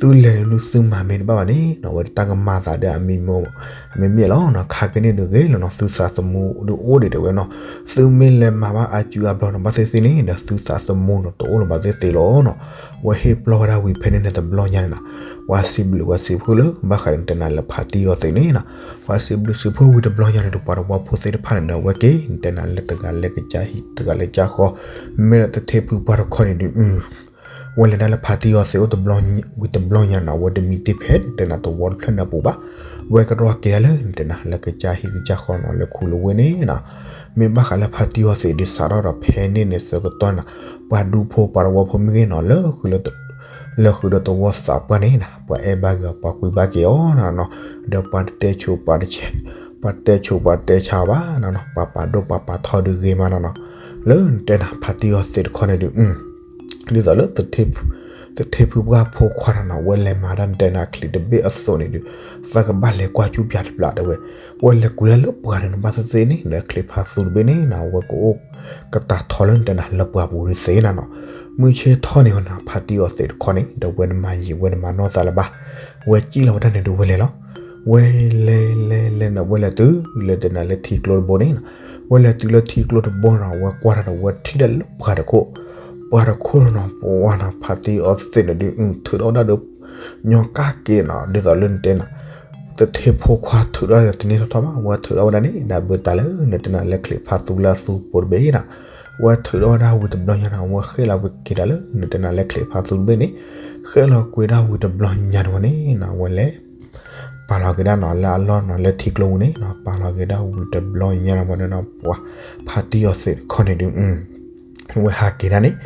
သုလဲၤဒုးသုမၤမ့ၢ်တဘၣ်ဘၣ်န့ၣ်နီၤ ဝဲတၢ်ကမၤသးဒီးအမံၤမ့ၢ် အမ့ၢ်မ့ၢ်လီၤနီၤ ခါက့ၤန့ၣ်ဒုးဂ့ၤလီၤနီၤ သုသးသမူဒုးအိၣ်ဒံးတဲဝဲနီၤ သုမ့ၢ်လဲၤမၤဘၣ်အစုအဘျီနီၤ ဘၣ်သ့ၣ်သ့ၣ်န့ၣ်ဒီး သုသးသမူနီၤ တအိၣ်လၢၤဘၣ်သ့ၣ်သ့ၣ်လီၤနီၤ ဝဲဟ့ၣ်ပျီၢ်ဝဲဒၣ်ဝံၤဖဲန့ၣ်န့ၣ်တဘျီညါန့ၣ်နီၤ ပှၤစံးဘျုးပှၤစံးဖှိၣ်လၢ ဘၣ်ဃးဒီးနတဲနၤလၢဖါတံၢ်အီသံးန့ၣ်နီၤ ပှၤစံးဘျုးစံးဖှိၣ်ဝံၤတဘျီညါန့ၣ်ဒီး ပှၤတဝီဖိသ့ၣ်တဖၣ်န့ၣ်ဒီး အဝဲက့ၤ နတဲနၤလၢတဂၤလၢကစၢ်ဟံၣ် တဂၤလၢကစၢ်ဃီ မ့ၢ်ဒီးသထ့ဖုပှၢ်တခီန့ၣ်ဒုး ဝဲလဲၤဒၣ်လၢဖါတံၢ်အီသံးအိၣ်တဘျီ ဝံၤတဘျီညါနီၤ ဝဲတမံတ့ၢ်ဖဲနတဲနၤတဝီတဖျၢၣ်န့ၣ်အပူၤဘၣ် ဝဲကရီက့ၤဒၣ်လၢနတဲနၤလၢကစၢ်ဟံၣ်ကစၢ်ဃီနီၤ လၢခူလၢဝ့ၢ်န့ၣ်နီၤ မ့ၢ်ဘၣ်ဃးလၢဖါတံၢ်အီသံးဒုးစးထီၣ်ဒီးဖဲန့ၣ်န့ၣ်ဆၢကတီၢ်န့ၣ် ပှၤဒူဖိပှၤတဝီဖိမ့ၢ်ဂ့ၤနီၤ လၢ လၢဃုာ်ဒီးတဝီသးပှၢ်န့ၣ်နီၤ ပှၤအဲၣ်ဘၣ်က့ၤအီၤ ပှၤကွံဘၣ်က့ၤအီၤနီၤနီၤ ဒီးပှၤတတဲဆိး ပှၤတတဲဆိးပှၤတဲဆါအီၤဘၣ်နီၤနီၤ ပှၤပာ်ဒိၣ်ပှၤပာ်ထီဒုးဂ့ၤမးနီၤနီၤ လၢနတဲနၤဖါတံၢ်အီသံးတခီန့ၣ်ဒုး ဒ်သိးလၢ သထ့ဖုပှၢ်ဖိခွါနီၤနီၤ ဝဲလဲၤမၤတၢ်နတဲနၤချံးတဘ့ၣ်အသိးန့ၣ်ဒုး သးကဘၣ်လဲၤကွၢ်ကၠူပၠးတဘျီတဲဝဲ ဝဲလဲၤကွံာ်ဒၣ်လၢပှၢ်န့ၣ်နီၤ ဘၣ်သ့ၣ်သ့ၣ်န့ၣ် လၢချံးဖးသူတဘ့ၣ်န့ၣ်နီၤ ဝဲကအိၣ်ကတၢၢ်ထီလၢနတဲနၤလၢပှၢ်ပူၤဒုးသ့နီၤနီၤ မုၢ်ဆ့ၣ်ထီၣ်န့ၣ်ဝဲနီၤ ဖါတံၢ်အီသံးတခီန့ၣ် ဒီးဝဲတမၤယံာ်ဝဲတမၤနီၢ်သးလၢၤဘၣ် ဝဲစံၣ်လီၤဝဲဒၣ်န့ၣ်ဒုးဝဲလဲၤလီၤ ဝဲလဲၤလဲၤလဲၤနီၤ ဝဲလဲၤတုၤလၢတဲနၤလၢထံကျိတဘိန့ၣ်နီၤ ဝဲလဲၤတုၤလၢထံကျိတဘိနီၤ ဝဲကွၢ်တၢ်ဒီးဝဲထံၣ်ဒၣ်လၢပှၢ်တခိၣ် ပှၢ်တခိၣ်နီၤ ပှၤနီၤ ဖါတံၢ်အီသံးန့ၣ်ဒုး ထုးထီၣ်ဝဲဒၣ်ဒီး ညီကၣ်က့ၤနီၤ ဒ်သိးလၢနတဲနၤ သထ့ဖိခွါထုးထီၣ်ဒီးတန့ၢ်ထီၣ်ထီၣ်ဘၣ် ဝဲထုးထီၣ်ဝဲဒၣ်န့ၣ် ဒီးဘၣ်တၢ်လၢနတဲနၤလၢချံးဖးသူလၢအသူပိၤတဘ့ၣ်နီၤ ဝဲထုးထီၣ်ဝဲဒၣ်ဝံၤတဘျီညါနီၤ ဝဲဃ့ၢ်လီၤဝဲက့ၤဒၣ်လၢနတဲနၤလၢချံးဖးသူတဘ့ၣ်န့ၣ် ဃဲလီၤကွံာ်ဒၣ်ဝံၤတဘျီညါတဝဲန့ၣ်နီၤ အဝဲလဲၤ ပာ်လီၤက့ၤဒၣ်နီၤ လၢအလီၢ်နီၤ လၢထံကျိပူၤန့ၣ်နီၤ ပာ်လီၤက့ၤဒၣ်ဝံၤတဘျီညါတဝဲန့ၣ်နီၤ ပှၤဖါတံၢ်အီသံးတခီန့ၣ်ဒုး အဝဲဟးက့ၤဒၣ်န့ၣ်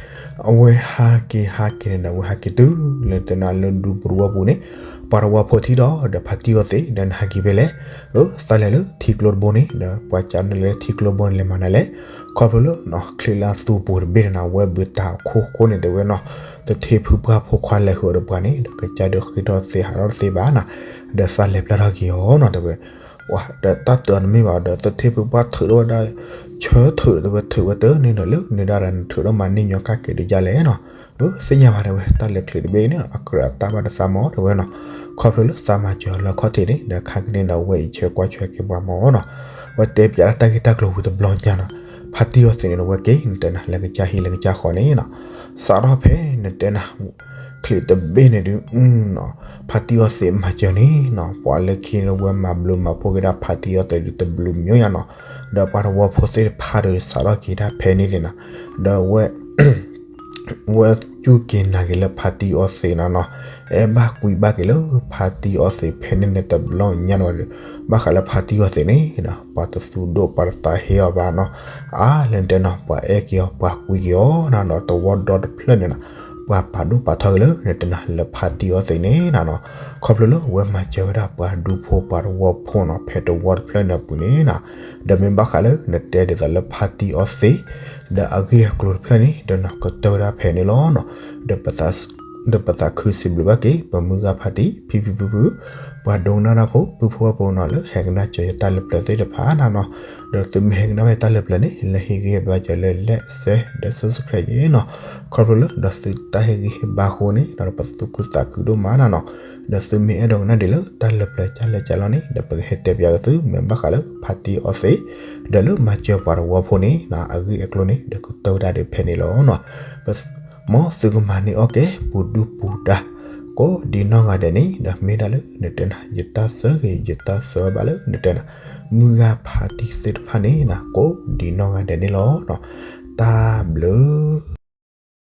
အဝဲဟးက့ၤဟးက့ၤန့ၣ်ဒီး အဝဲဟးက့ၤတုၤလၢတနၢ်လၢဒူပူၤတဝီပူၤန့ၣ် ပှၤတဝီဖိထံၣ်ဒီး ဒီးဖါတံၢ်အီသံး ဒီးနဟးက့ၤဖဲလဲၣ်, သးလဲၤလၢထံကျိတဘိန့ၣ် ဒီးပှၤကနၣ်လၢထံကျိဘိန့ၣ် လဲၤမၤနၤလဲၣ်, ခီဖျိလၢ ချံလၢအသူပူၤတဘ့ၣ်န့ၣ်နီၤ အဝဲဘုးတၢ်အခိၣ်ဃိန့ၣ်တဲဝဲနီၤ, သထ့ဖုပှၢ်ဖိခွါလဲၤဃုာ်ဒီးပှၤန့ၣ် ဒီးကစၢ်ဒုးဃ့ထီၣ်သ့ဟးထီၣ်တသ့ဘၣ်နီၤ, ဒီးသးလဲၤပျၢ်ထီၣ်က့ၤအီၤနီၤ တဲဝဲ ဒီးတၢ်တၢ်တမ့ၢ်ဘၣ်ဒီး သထ့ဖုပှၢ်ထုးထီၣ်ဝဲဒၣ် ဆၢထုးဒီး တဲဝဲထုးဝဲတန့ၢ်ဒီးလၢန့ၣ်ဒၣ်ဒီး နထုးထီၣ်မၤန့ၢ်ညီကၣ်က့ၤဒ်လဲၣ်နီၤ, သ့ၣ်ညါဘၣ်တဲဝဲ တၢ်လဲၤချံးတဘ့ၣ်န့ၣ် အကြၢးအတၢ်ဘၣ်ဒီးသးမ့ၢ်တဲဝဲနီၤ, ခီဖျိလၢသးမၤစၢၤလၢခီၣ်ထံးန့ၣ် ဒီးခါကန့ၣ်ဒီး အဝဲအံၤဆၢကွၢ်ဆၢက့ၤပှၤမ့ၢ်နီၤ, အဝဲတဲပၠးဒၣ်တၢ်ဂ့ၢ်တၢ်ကျိၤဝံၤတဘျီညါနီၤ, ဖါတံၢ်အီသံးန့ၣ် အဝဲက့ၤနတဲနၤ လၢကစၢ်ဟံၣ်လၢကစၢ်ဃီန့ၣ်နီၤ, စးထီၣ်ဖဲနတဲနၤ ချံးတဘ့ၣ်န့ၣ်ဒုး ဖါတံၢ်အီသံးမၤစၢၤန့ၣ်နီၤ, ပှၤလၢခံန့ၣ် ဝဲမၤဘျုးမၤဖှိၣ်က့ၤဒၣ်ဖါတံၢ်အီသံးဒုးတဘျုးမံၤညါနီၤ, ဒီးပှၤတဝီဖိသ့ၣ်တဖၣ်ဒီး စးထီၣ်က့ၤဒၣ်ဖဲန့ၣ်န့ၣ်နီၤ, ဒီးဝဲ ဝဲစူၢ်က့ၤနာ်က့ၤလၢဖါတံၢ်အီသံးနီၤနီၤ, အဲၣ်ဘၣ်ကွံဘၣ်က့ၤလၢဖါတံၢ်အီသံးဖဲန့ၣ်န့ၣ်တဘျီညါနီၤ, ဘၣ်ဃးလၢဖါတံၢ်အီသံးန့ၣ်နီၤ, ပှၤတသူဒိၣ်ပှၤတသးဟ့အီၤဘၣ်နီၤ, အါလဲၣ်နတဲနီၤ ပှၤအဲၣ်က့ၤအီၤ ပှၤကွံက့ၤအီၤနီၤနီၤ, တဝီဒီတဖျၢၣ်န့ၣ်နီၤ, ပှၤပာ်ဒိၣ်ပာ်ထီက့ၤလၢနတဲနၤ လၢဖါတံၢ်အီသံးန့ၣ်နီၤနီၤ, ခီဖျိလၢဝဲမၤစၢၤဝဲဒၣ်ပှၤဒူဖိပှၤတဝီဖိနီၤ ဖဲတဝီတဖျၢၣ်န့ၣ်အပူၤန့ၣ်နီၤ, ဒီးမ့ၢ်ဘၣ်ဃးလၢနတဲဒ်သိးလၢဖါတံၢ်အီသံး ဒီးအဂ့ၢ်အကျိၤတဖျၢၣ်န့ၣ် ဒီးနီၤကတၢၢ်ဝဲဒၣ်ဖဲန့ၣ်လီၤနီၤ, ဒီး ဒီးပသးခုစံးဘျုးဘၣ်က့ၤ ပမုၢ်ဂၤဖါတံၢ် ဖံဖံဖုဖု ပှၤဒိကနၣ်တၢ်ဖိ ပုၢ်ဖိဝဲၢ်ဖိနီၤ လၢဟဲကနၣ်စၢၤယတၢ်လၢပျၢၤသ့ၣ်တဖၣ်နီၤနီၤ, ဒီးသုမ့ၢ်ဟဲကနၣ်ဝဲတၢ်လၢပျၢၤန့ၣ် လၢဟ့ၣ်ဂံၢ်ဟ့ၣ်ဘါစၢၤလၢ like share ဒီး subscribe ယ့ၤနီၤ, ခီဖျိလၢဒီးသုတၢ်ဟ့ၣ်ဂံၢ်ဟ့ၣ်ဘါအဃိန့ၣ်ဒီး ပသူၣ်ခုသးခုဒိၣ်မးနီၤနီၤ, ဒီးသုမ့ၢ်အဲၣ်ဒိးကနၣ်ဒံးလၢတၢ်လၢပျၢၤကၢ်လဲၢ်ကၢ်လီၤန့ၣ် ဒီးပကဟဲတဲပၠးက့ၤသု မ့ၢ်ဘၣ်ဃးလၢဖါတံၢ်အီသံး ဒီးလၢမၤစၢၤပှၤတဝီဖိန့ၣ်နီၤ အဂ့ၢ်အကျိၤန့ၣ် ဒီးကတၢၢ်ဝဲဒၣ်ဒီးဖဲန့ၣ်လီၤနီၤ, မ်သုကမၤန့ၢ်အီၣ်က့ၤ ပူၤဒူပူၤဒါ ကိးဒံနီၢ်ဂၤဒဲးန့ၣ် ဒီးမ့ၢ်ဒၣ်လၢနတဲနၤ ယတၢ်ဆၢဂ့ၤ ယတၢ်ဆၢဘၣ်လၢနတဲနၤ မုၢ်ဂၤဖါတံၢ်သ့ၣ်တဖၣ်န့ၣ်နီၤ ကိးဒံနီၢ်ဂၤဒဲးန့ၣ်လီၤနီၤ, တၢ်ဘျုး